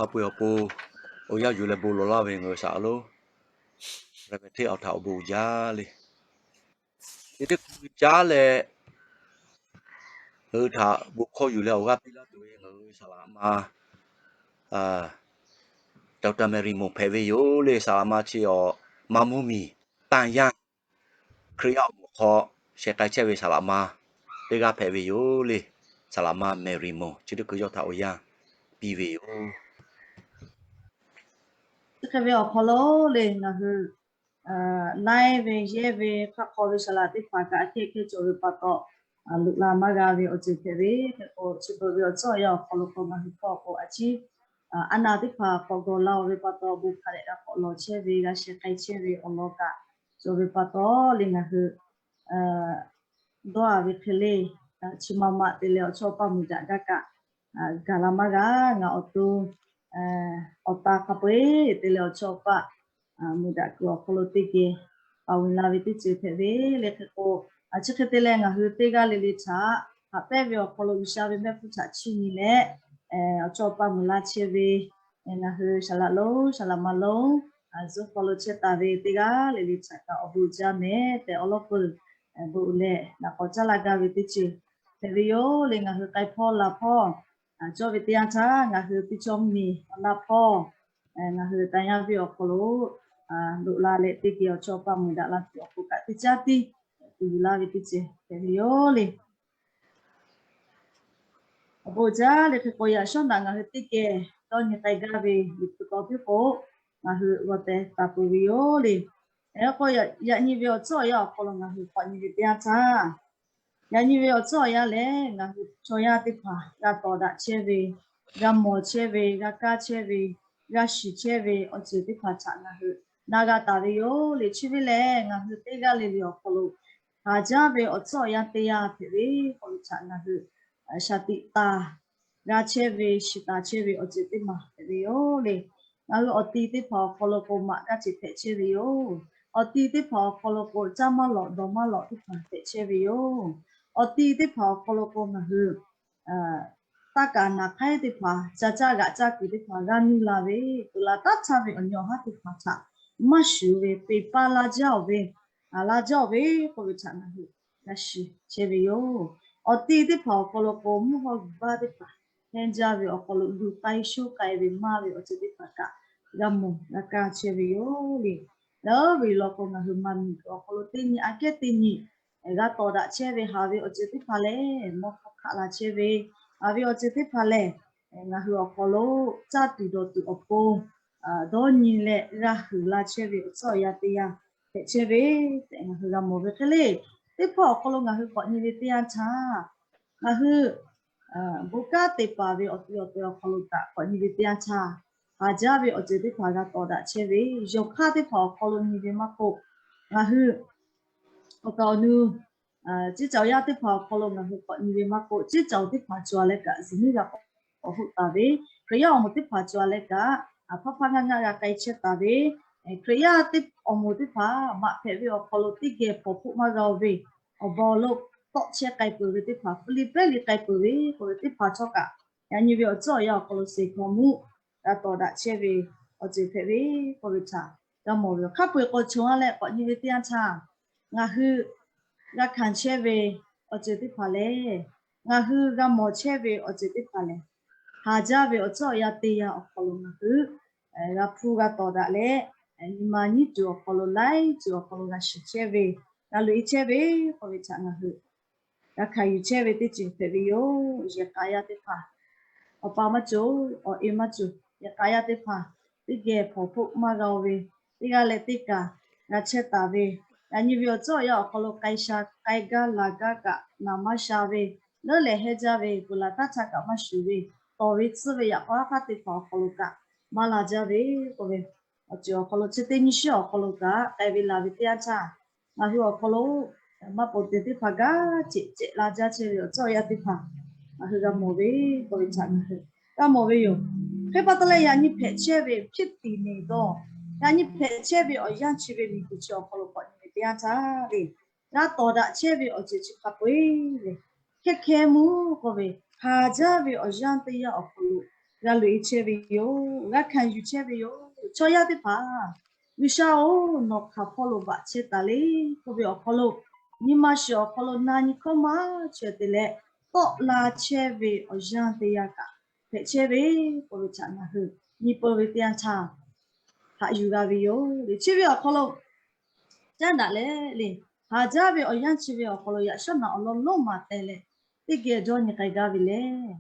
hk'a peu-eˬ awˬ pon awˬ yanˇ yuˬ leh bon lawˬ laˇ ve ngaˬ hui shaˍ lonˉ, hk'e te awˬ htaꞈ awˬ bon uiˍ jaˇ le. Chi teˇ hkui caˉ leh ngaˬ hui htaꞈ bon hkawˇ yuˬ leh awˬ g'aˇ piˇ laˇ tuˬ ve ngaˬ hui saˍ laꞈ ma Doctor Mary Moˍ hpehꞈ ve yoˬ le. Saˍ laꞈ ma chi awˬ maˇ mvuhˇ miˬ tanˇ yanˇ Hkriꞈ yaˇ awˬ moˍ hk'aw sheh k'ai chehˇ ve saˍ laꞈ ma teˇ g'aˇ hpehꞈ ve yoˬ le. Saˍ laꞈ ma Mary Moˍ chi teˇ hkui yawˇ htaꞈ awˬ yanˇ piˇ ve yoˬ. Chi hk'e ve awˬ hk'aw lo le ngaˬ hui laiˉ ve yehˇ ve hk'aˆ hk'aw ve saˍ laꞈ teˇ hpaˍ kaꞈ aꞈ kehˉ kehˉ cawˬ ve pa taw, loꞈ la maˇ g'a ve awˬ ceuˬ hpehꞈ ve hk'e k'o, chi beuꞈ ve awˬ ceuˬ awˬ yanˇ awˬ hk'aw lo k'o ngaˬ hui hkawˇ k'o a ciˉ a naˍ teˇ hpaˍ k'awꞈ gawˬ la-oˬ ve pa taw, bon hk'a dehꞈ g'a k'awꞈ lawˬ chehˇ ve, g'a sheh k'ai chehˇ ve awˬ lawn kaꞈ cawˬ ve pa taw le ngaˬ hui dawˇ a ve hk'e le, chi ma ma te leh awˬ chawˇ paˇ mui daꞈ gaˇ kaꞈ gaˬ la maˇ g'a. Ngaˬ awˬ to awˬ ta hk'a peu-eˬ te leh awˬ chawˇ paˇ mui daꞈ kuiˬ awˬ hk'aw lo teˇ geh pa ve la ve teˇ ceuˬ hpehꞈ ve le hk'e k'o, chi hk'e te leh ngaˬ hui teˇ g'aˇ le le htaꞈ haꞈ pehnˇ ve awˬ hk'aw lo G'uiˬsha ve mehˆ hpfuhˇ htaꞈ chiˇ nyi leh awˬ chawˇ paˇ mui laˇ chehˇ ve ngaˬ hui saˍ laꞈ lonˉ saˍ laꞈ ma lonˉ zuhˆ hk'aw lo chehˇ taˍ ve teˇ g'aˇ le le htaꞈ kaꞈ awˬ bon jaˇ mehˍ tehꞈ awˬ lawn peuˬ bon leh naꞈ k'awꞈ caˉ laˇ gaˇ ve teˇ ceuˬ hpehꞈ ve yoˬ le. Ngaˬ hui k'ai hpawˇ la hpawˇ cawˇ ve teˇ yanˇ htaˇ ngaˬ hui teˇ cawˇ mvuhˇmiˬ awˬ na hpawˇ ngaˬ hui taˍ yaˇ ve awˬ hk'aw lo loꞈ la leh teˇ geh awˬ chawˇ paˇ mui daꞈ la tuˬ awˬ pon kaꞈ teˇ caˉ tiˉ tuˬ yuˬ laˇ ve teˇ ceuˬ hpehꞈ ve yoˬ le. Awˬ bon jaˇ le hk'e k'o, yaꞈ shawˉ naꞈ ngaˬ hui teˇ geh dawˇ nyi k'ai gaˇ ve liꞈ hpu taw tiˉ k'o, ngaˬ hui g'aw teh taˍ peuˬ ve yoˬ le. Hk'e k'o, yaꞈ nyi ve awˬ tcuhˉ awˬ yanˇ awˬ hk'aw lo ngaˬ hui k'awꞈ nyi ve teˇ yanˇ htaˇ, yaꞈ nyi ve awˬ tcuhˉ awˬ yanˇ lehˬ, ngaˬ hui chaw yaˇ teˇ hpaˍ g'a tawˍ daꞈ chehˇ ve, g'a mawˬ chehˇ ve, g'a kaˇ chehˇ ve, g'a shiˍ chehˇ ve awˬ ceuˬ teˇ hpaˍ htaꞈ ngaˬ hui na g'a taˍ ve yoˬ le. Chi ve lehˬ, ngaˬ hui teˇ g'aˇ le le awˬ hk'aw lo haˍ jaˇ ve awˬ tcuhˉ awˬ yanˇ teˇ yanˇ hpehꞈ ve k'oˆ ve htaꞈ ngaˬ hui shaˍ tiꞈ taˍ g'a chehˇ ve, shiˍ taˍ chehˇ ve awˬ ceuˬ teˇ maˬ hpehꞈ ve yoˬ le. Ngaˬ hui awˬ ti teˇ hpaˍ awˬ hk'aw lo k'o maꞈ g'aˇ ceuˬ hpehꞈ chehˇ ve yoˬ. Awˬ ti teˇ hpaˍ awˬ hk'aw lo k'o caˇ maˇ lawꞈ dawˬ maˇ lawꞈ teˇ hpaˍ hpehꞈ chehˇ ve yoˬ. Awˬ ti teˇ hpaˍ awˬ hk'aw lo k'o ngaˬ hui taˇ kaˍ naˍ hk'aiˉ teˇ hpaˍ, ca caˇ g'aꞈ caˇ kuiˬ teˇ hpaˍ g'a nuˇ la ve, peuˬ laˬ taˉ htaˇ ve awˬ nyi awˬ haˉ teˇ hpaˍ htaꞈ maˇ shuˍ ve, peˬ pa la jaˇ-oˬ ve, a la jaˇ-oˬ ve k'oˆ ve htaꞈ ngaˬ hui g'a shiˍ chehˇ ve yoˬ. Awˬ ti teˇ hpaˍ awˬ hk'aw lo k'o mvuhˇ hawˇ g'uiˬ baˇ teˇ hpaˍ hehnˇ jaˇ ve awˬ hk'aw lo luˬ k'ai shoˉ k'ai ve maˇ ve awˬ ceuˬ teˇ hpaˍ kaꞈ g'a mawˬ g'a kaˇ chehˇ ve yoˬ le. Leuˉ ve law k'o ngaˬ hui maˇ miˬ kuiˬ awˬ hk'aw lo teˇ nyi aꞈ kehˉ teˇ nyi g'a tawˍ daꞈ chehˇ ve haˍ ve awˬ ceuˬ teˇ hpaˍ lehˬ, mawˇ hk'aˇ hk'aˆ la chehˇ ve haˍ ve awˬ ceuˬ teˇ hpaˍ lehˬ, ngaˬ hui awˬ hk'aw lo caˇ tuˬ dawˬ tuˬ awˬ pon dawˇ nyi leh g'a huiˍ la chehˇ ve awˬ tcuhˉ awˬ yanˇ teˇ yanˇ hpehꞈ chehˇ ve tehꞈ ngaˬ hui g'a mawˬ ve hk'e le. Teˇ hpaˍ awˬ hk'aw lo ngaˬ hui k'awꞈ nyi ve teˇ yanˇ htaˇ, ngaˬ hui bon kanˉ te paˍ ve awˬ ti awˬ te awˬ hk'aw lo kaꞈ k'awꞈ nyi ve teˇ yanˇ htaˇ, haˍ jaˇ ve awˬ ceuˬ teˇ hpaˍ g'a tawˍ daꞈ chehˇ ve, yawˬ hk'aˇ teˇ hpaˍ awˬ hk'aw lo nyi ve maˇ k'oˆ, ngaˬ hui awˬ kaˍ awˬ nu ceˇ caoˬ yaˇ teˇ hpaˍ awˬ hk'aw lo ngaˬ hui k'awꞈ nyi ve maˇ k'oˆ, ceˇ caoˬ teˇ hpaˍ cawˬ leh kaꞈ zuhˬ nuˇ g'a k'awꞈ hoˆ taˍ ve, Hkriꞈ yaˇ awˬ moˍ teˇ hpaˍ cawˬ leh kaꞈ hpaˇ hpaˇ ngaˆ ngaˆ g'a k'ai chehˇ taˍ ve, Hkriꞈ yaˇ awˬ moˍ teˇ hpaˍ maꞈ hpehꞈ ve awˬ hk'aw lo teˇ geh hpawnˬ hpoˆ maˇ g'a-o ve, awˬ ba awˬ lo tawˆ chehˇ k'ai peuˬ ve teˇ hpaˍ, Hpiˇliˇpiˆ liꞈ k'ai peuˬ ve k'oˆ ve teˇ hpaˍ htawˇ kaꞈ, yaꞈ nyi ve awˬ tcuhˉ awˬ yanˇ awˬ hk'aw lo seˍ hkaw muˆ g'a tawˍ daꞈ chehˇ ve awˬ ceuˬ hpehꞈ ve k'oˆ ve htaꞈ g'a mawˬ ve yoˬ. Hk'a peu-eˬ k'awꞈ chonˬ a leh k'awꞈ nyi ve teˇ yanˇ htaˇ, ngaˬ hui g'a hkanˍ chehˇ ve awˬ ceuˬ teˇ hpaˍ lehˬ, ngaˬ hui g'a mawˬ chehˇ ve awˬ ceuˬ teˇ hpaˍ lehˬ, haˍ jaˇ ve awˬ tcuhˉ awˬ yanˇ teˇ yanˇ awˬ hk'aw lo ngaˬ hui g'a hpuˇ g'a tawˍ daꞈ leh, nyi ma nyiˉ tuˬ awˬ hk'aw lo laiˉ tuˬ awˬ hk'aw lo g'a shiˍ chehˇ ve, g'a loꞈ e chehˇ ve k'oˆ ve htaꞈ ngaˬ hui g'a hkanˍ yuˬ chehˇ ve teˇ ceuˬ hpehꞈ ve yoˬ. Yehˬ k'a yaˇ teˇ hpaˍ, awˬ pa maˇ cawˬ, awˬ e maˇ cawˬ, yehˬ k'a yaˇ teˇ hpaˍ teˇ geh hpawnˬ hpoˆ maˇ g'a-o ve, teˇ g'aˇ leh teˇ kaꞈ g'a chehˇ taˍ ve, yaꞈ nyi ve awˬ tcuhˉ awˬ yanˇ awˬ hk'aw lo k'ai sha k'ai gaˇ laˬ gaˇ kaꞈ naˍ maˇ sha ve, leuˉ leh hehnˇ jaˇ ve, peuˬ laˬ taˉ htaˇ kaꞈ maˇ shuˍ ve, tawˍ ve tcuhˇ ve yaꞈ k'aw haˉ hk'aˇ teˇ hpaˍ awˬ hk'aw lo kaꞈ maˇ la jaˇ ve k'oˆ ve, awˬ ceuˬ awˬ hk'aw lo chi teˇ nyi shiˉ awˬ hk'aw lo kaꞈ k'ai ve laˬ ve teˇ yanˇ htaˇ, ngaˬ hui awˬ hk'aw lo maˇ paw te teˇ hpaˍ gaˇ ceꞈ ceꞈ la jaˇ chehˇ ve awˬ tcuhˉ awˬ yanˇ teˇ hpaˍ ngaˬ hui g'a mawˬ ve k'oˆ ve htaꞈ ngaˬ hui g'a mawˬ ve yoˬ. Hk'e pa taw leh yaꞈ nyi hpehꞈ chehˇ ve hpiˇ tiˍ neˍ dawˇ, yaꞈ nyi hpehꞈ chehˇ ve awˬ yanˇ chi ve miˬguiˬ chi awˬ hk'aw lo k'awꞈ nyi ve teˇ yanˇ htaˇ le, g'a tawˍ daꞈ chehˇ ve awˬ ceuˬ chi hk'a peu-eˬ le, hkehˇ hkehˇ mvuhˇ k'oˆ ve haˍ jaˇ ve awˬ yanˇ teˇ yanˇ awˬ hk'aw lo g'a loꞈ e chehˇ ve yoˬ. G'a hkanˍ yuˬ chehˇ ve yoˬ. Chaw yaˇ teˇ hpaˍ, G'uiˬsha-oˬ, nawˬ hk'aˬ hpawˇ lo baꞈ chehˇ taˍ le k'oˆ ve awˬ hk'aw lo, nyi ma shiˍ awˬ hk'aw lo na nyi hkawˇ maˇ chaweh te leh, tawˆ la chehˇ ve awˬ yanˇ teˇ yanˇ kaꞈ hpehꞈ chehˇ ve k'oˆ ve htaꞈ ngaˬ hui nyi peu ve teˇ yanˇ htaˇ haꞈ yuˬ g'a ve yoˬ le. Chi ve awˬ hk'aw lo caˉ daꞈ leh le, haˍ jaˇ ve awˬ yanˇ chi ve awˬ hk'aw lo yaꞈ shawˉ naꞈ awˬ lawn lonˉ maˬ teh leh, teˇ geh dawˇ nyi k'ai gaˇ ve lehˬ,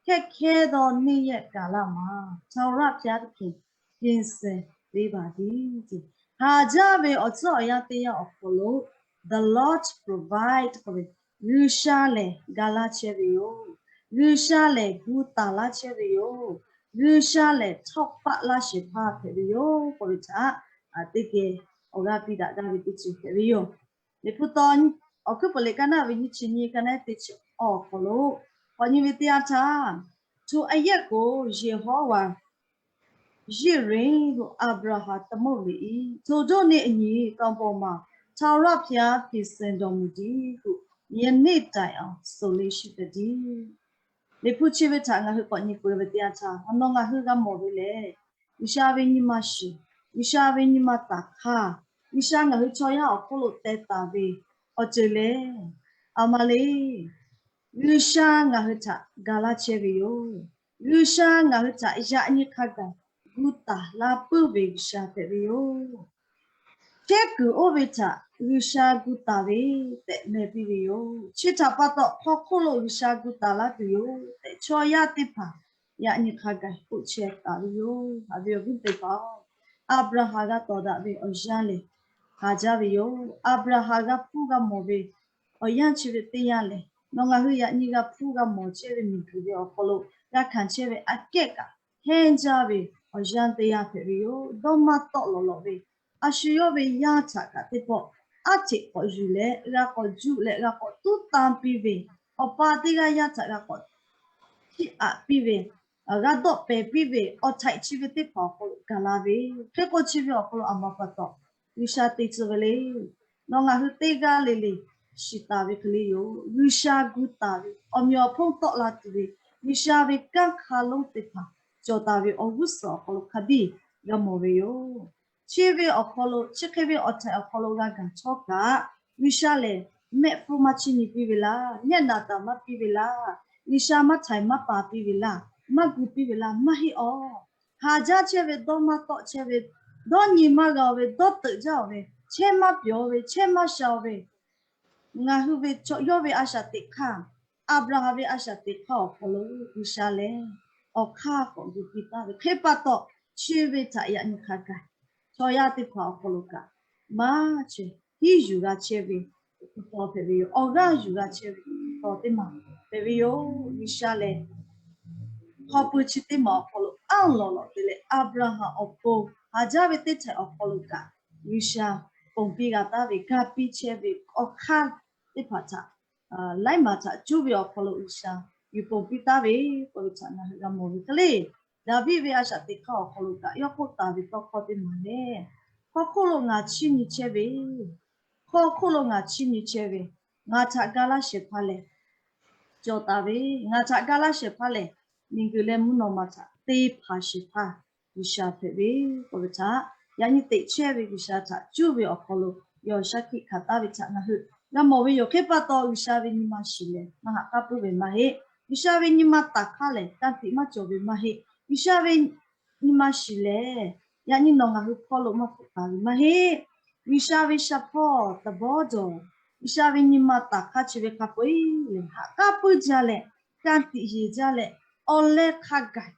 hkehˇ hkehˇ dawˇ neˇ yehˆ gaˬ laˇ maˬ, ထာဝရဘုရားသခင် ပြင်ဆင်ပေးပါသည်. Haˍ jaˇ ve awˬ tcuhˉ awˬ yanˇ teˇ yanˇ awˬ hk'aw lo, the Lord provide k'oˆ ve, G'uiˬsha lehˬ ga laˇ chehˇ ve yoˬ. G'uiˬsha lehˬ gu taˍ laˇ chehˇ ve yoˬ. G'uiˬsha lehˬ htawˇ paˆ laˇ shehˍ hpaˇ hpehꞈ ve yoˬ k'oˆ ve htaꞈ teˇ geh awˬ g'aˇ piˇ daꞈ gaˇ ve teˇ ceuˬ hpehꞈ ve yoˬ. Liꞈ hpu taw awˬ hkuiˉ peuˬ leh kaˇ naˆ ve nyiˇ chi nyiˇ kaˇ naˆ teˇ chi awˬ hk'aw lo, k'awꞈ nyi ve teˇ yanˇ htaˇ, ထိုအရက်ကို ယဟောဝါ ယဇ်ပလ္လင်သို့ အာဗြဟံသမုတ်လေ၏။ ထိုသို့နှင့်အညီ တောင်ပေါ်မှာ ထာဝရဘုရား ပြင်ဆင်တော်မူသည်ဟု ယနေ့တိုင်အောင် ဆိုလျက်ရှိသတည်း. Liꞈ hpu chi ve htaꞈ ngaˬ hui k'awꞈ nyi peuˬ ve teˇ yanˇ htaˇ, nawˬ ngaˬ hui g'a mawˬ ve lehˬ, G'uiˬsha ve nyi ma shiˍ, G'uiˬsha ve nyi ma taˍ hk'aˇ, G'uiˬsha ngaˬ hui chaw yaˇ awˬ hk'oˆ lo teh taˍ ve awˬ ceuˬ lehˬ, a ma le, G'uiˬsha ngaˬ hui htaꞈ ga laˇ chehˇ ve yoˬ. G'uiˬsha ngaˬ hui htaꞈ yaꞈ nyi hk'a gaˬ gu taˍ la puiˉ ve G'uiˬsha hpehꞈ ve yoˬ. Chehˇ kuiˬ oˇ ve htaꞈ G'uiˬsha gu taˍ ve tehꞈ meh piˇ ve yoˬ. Chi htaꞈ pa taw, hk'aw hk'oˆ lo G'uiˬsha gu taˍ laˇ tuˬ yoˬ tehꞈ, chaw yaˇ teˇ hpaˍ yaꞈ nyi hk'a gaˬ k'oˆ chehˇ taˍ ve yoˬ. Haꞈ ve awˬ viˉ teˇ hpaˍ-oˬ, Aˍbraˍhanˍ g'a tawˍ daꞈ ve awˬ yanˇ lehˬ, haˍ jaˇ ve yoˬ. Aˍbraˍhanˍ g'a hpuˇ g'a mawˬ ve awˬ yanˇ chi ve teˇ yanˇ lehˬ, nawˬ ngaˬ hui yaꞈ nyi g'a hpuˇ g'a mawˬ chehˇ ve miˬguiˬ ve awˬ hk'aw lo g'a hkanˍ chehˇ ve aꞈ kehˉ kaꞈ, henˇ jaˇ ve awˬ yanˇ teˇ yanˇ hpehꞈ ve yoˬ. Dawˇ maˇ tawˆ lawˬ lawꞈ ve a shu yawˇ ve yaˇ htaꞈ kaꞈ teˇ pawˆ aˉ hteꞈ k'awꞈ yuˬ leh, g'a k'awꞈ juˆ leh, g'a k'awꞈ tuˉ tanˇ piˇ ve, awˬ pa teˇ g'aˇ yaˇ htaꞈ g'a k'awꞈ chiˇ aꞈ piˇ ve, g'a dawˆ pehˍ piˇ ve, awˬ htaiꞈ chi ve teˇ hpaˍ awˬ hk'aw lo gaˬ la ve, hk'e k'o chi ve awˬ hk'aw lo a ma pa taw G'uiˬsha te tcuh ve le. Nawˬ ngaˬ hui teˇ g'aˇ le le shiˍ taˍ ve hk'e le yoˬ. G'uiˬsha gu taˍ ve, awˬ meꞈ awˬ hponˇ tawˆ la tuˬ ve, G'uiˬsha ve kanˉ hk'a lonˉ teˇ hpaˍ cawˬ taˍ ve awˬ g'uˇ suhˍ awˬ hk'aw lo hk'a biˇ g'a mawˬ ve yoˬ. Chi ve awˬ hk'aw lo, chi hk'e ve awˬ htaiꞈ awˬ hk'aw lo g'a gaˬ htawˇ kaꞈ, G'uiˬsha lehˬ mehˆ hpfuhˇ maˇ chiˇ nyi piˇ ve laˇ, nehˆ naˍ taˍ maˇ piˇ ve laˇ, G'uiˬsha maˇ htaiˍ maˇ paˍ piˇ ve laˇ, maˇ gu piˇ ve laˇ, maˇ heˆ awˬ. Haˍ jaˇ chehˇ ve, dawˇ maˇ tawˆ chehˇ ve, dawˇ nyi maˇ g'a-o ve, dawˇ teuꞈ jaˇ-o ve, chehˇ maˇ pyawˬ ve, chehˇ maˇ sha-o ve, ngaˬ hui ve chaw yawˇ ve a shaꞈ teꞈ hk'aˇ, Aˍbraˍhanˍ ve a shaꞈ teꞈ hk'aˇ awˬ hk'aw lo G'uiˬsha lehˬ awˬ hk'aˇ k'awꞈ gu piˇ taˍ ve hk'e pa taw, chi ve htaꞈ yaꞈ nyi hk'a gaˬ chaw yaˇ teˇ hpaˍ awˬ hk'aw lo kaꞈ maˇ ceh hiˉ yuˬ g'a chehˇ ve awˬ hk'aw hpehꞈ ve yoˬ. Awˬ g'aˇ yuˬ g'a chehˇ ve awˬ hk'aw teˇ maˬ hpehꞈ ve yoˬ. G'uiˬsha lehˬ hk'aw pui chi teˇ maˬ awˬ hk'aw lo anˇ lawˬ lawꞈ te leh, Aˍbraˍhanˍ awˬ pon haˍ jaˇ ve teˇ htaiꞈ awˬ hk'aw lo kaꞈ G'uiˬsha ponˬ piˇ g'a taˍ ve, ga piˇ chehˇ ve awˬ hk'aˇ teˇ hpaˍ htaꞈ laiˉ maˬ htaꞈ cuˇ ve awˬ hk'aw lo G'uiˬsha yuˬ ponˬ piˇ taˍ ve k'oˆ ve htaꞈ ngaˬ hui g'a mawˬ ve hk'e le. Daˍviˆ ve a shaꞈ teꞈ hk'aˇ awˬ hk'aw lo kaꞈ yawˇ k'oˆ taˍ ve tawˇ hkawˇ teˇ maˬ lehˬ, hk'aw hk'oˆ lo ngaˬ chiˇ nyi chehˇ ve, hk'aw hk'oˆ lo ngaˬ chiˇ nyi chehˇ ve, ngaˬ htaꞈ ga laˇ shehˍ hpaˇ lehˬ cawˬ taˍ ve, ngaˬ htaꞈ ga laˇ shehˍ hpaˇ lehˬ, miˬguiˬ leh mvuhˇ naw ma htaꞈ te hpanˍ shehˍ hpaˇ G'uiˬsha hpehꞈ ve k'oˆ ve htaꞈ yaꞈ nyi teꞈ chehˇ ve G'uiˬsha htaꞈ cuˇ ve awˬ hk'aw lo yawˇ shaˉ hkiˆ hkanˍ taˍ ve htaꞈ ngaˬ hui g'a mawˬ ve yoˬ. Hk'e pa taw, G'uiˬsha ve nyi ma shiˍ lehˬ maˇ haꞈ k'aˉ puiˉ ve maˇ heˆ. G'uiˬsha ve nyi ma taˍ hk'aˇ lehˬ kanˇ tiꞈ maˇ cawˬ ve maˇ heˆ. G'uiˬsha ve nyi ma shiˍ lehˬ, yaꞈ nyi nawˬ ngaˬ hui hpawˇ lo maˇ hpfuhˆ taˍ ve maˇ heˆ. G'uiˬsha ve sha hpawˇ taˍ bawˇ dawˬ, G'uiˬsha ve nyi ma taˍ hk'aˇ chi ve hk'a peu-eˬ lehˬ haꞈ k'aˉ puiˉ jaˇ leh, kanˇ tiꞈ yeˬ jaˇ leh, awˬ leh hk'a gaˬ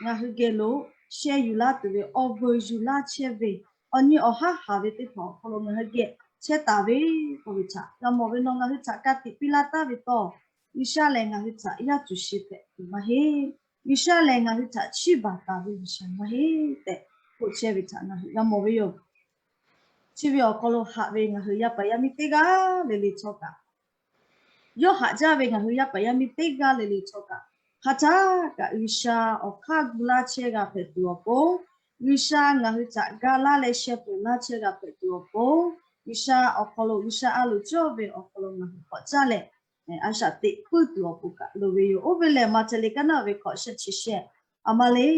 ngaˬ hui geh lo sheh yuˬ laˇ tuˬ ve, awˬ veuˬ yuˬ laˇ chehˇ ve, awˬ nyi awˬ haˉ haˍ ve teˇ hpaˍ awˬ hk'aw lo ngaˬ hui geh chehˇ taˍ ve k'oˆ ve htaꞈ g'a mawˬ ve. Nawˬ ngaˬ hui htaꞈ ka tiꞈ piˇ laˇ taˍ ve tawˇ, G'uiˬsha lehˬ ngaˬ hui htaꞈ yaˇ tuˬ sheˍ hpehꞈ tuˬ maˇ heˆ. G'uiˬsha lehˬ ngaˬ hui htaꞈ chiˇ baˬ taˍ ve G'uiˬsha maˇ heˆ tehꞈ k'oˆ chehˇ ve htaꞈ ngaˬ hui g'a mawˬ ve yoˬ. Chi ve awˬ hk'aw lo haꞈ ve ngaˬ hui yaˇ paˍ yaˇ miˇ teˇ g'aˇ le le htawˇ kaꞈ, yawˇ haꞈ jaˇ ve ngaˬ hui yaˇ paˍ yaˇ miˇ teˇ g'aˇ le le htawˇ kaꞈ, hk'aˬ htaˇ kaꞈ G'uiˬsha awˬ hk'aˇ gu laˇ chehˇ g'a hpehꞈ tuˬ awˬ pon, G'uiˬsha ngaˬ hui htaꞈ ga laˇ leh sheh peuˬ laˇ chehˇ g'a hpehꞈ tuˬ awˬ pon, G'uiˬsha awˬ hk'aw lo G'uiˬsha a loˍ cawˇ ve awˬ hk'aw lo ngaˬ hui k'awꞈ caˇ leh a shaꞈ teꞈ puiˉ tuˬ awˬ pon kaꞈ loˍ ve yoˬ. Oˇ ve lehˬ, Maꞈhtehˍ liꞈ kaˉ naˆ ve hkawꞈ shehˆ chi shehˆ Aˬ ma le,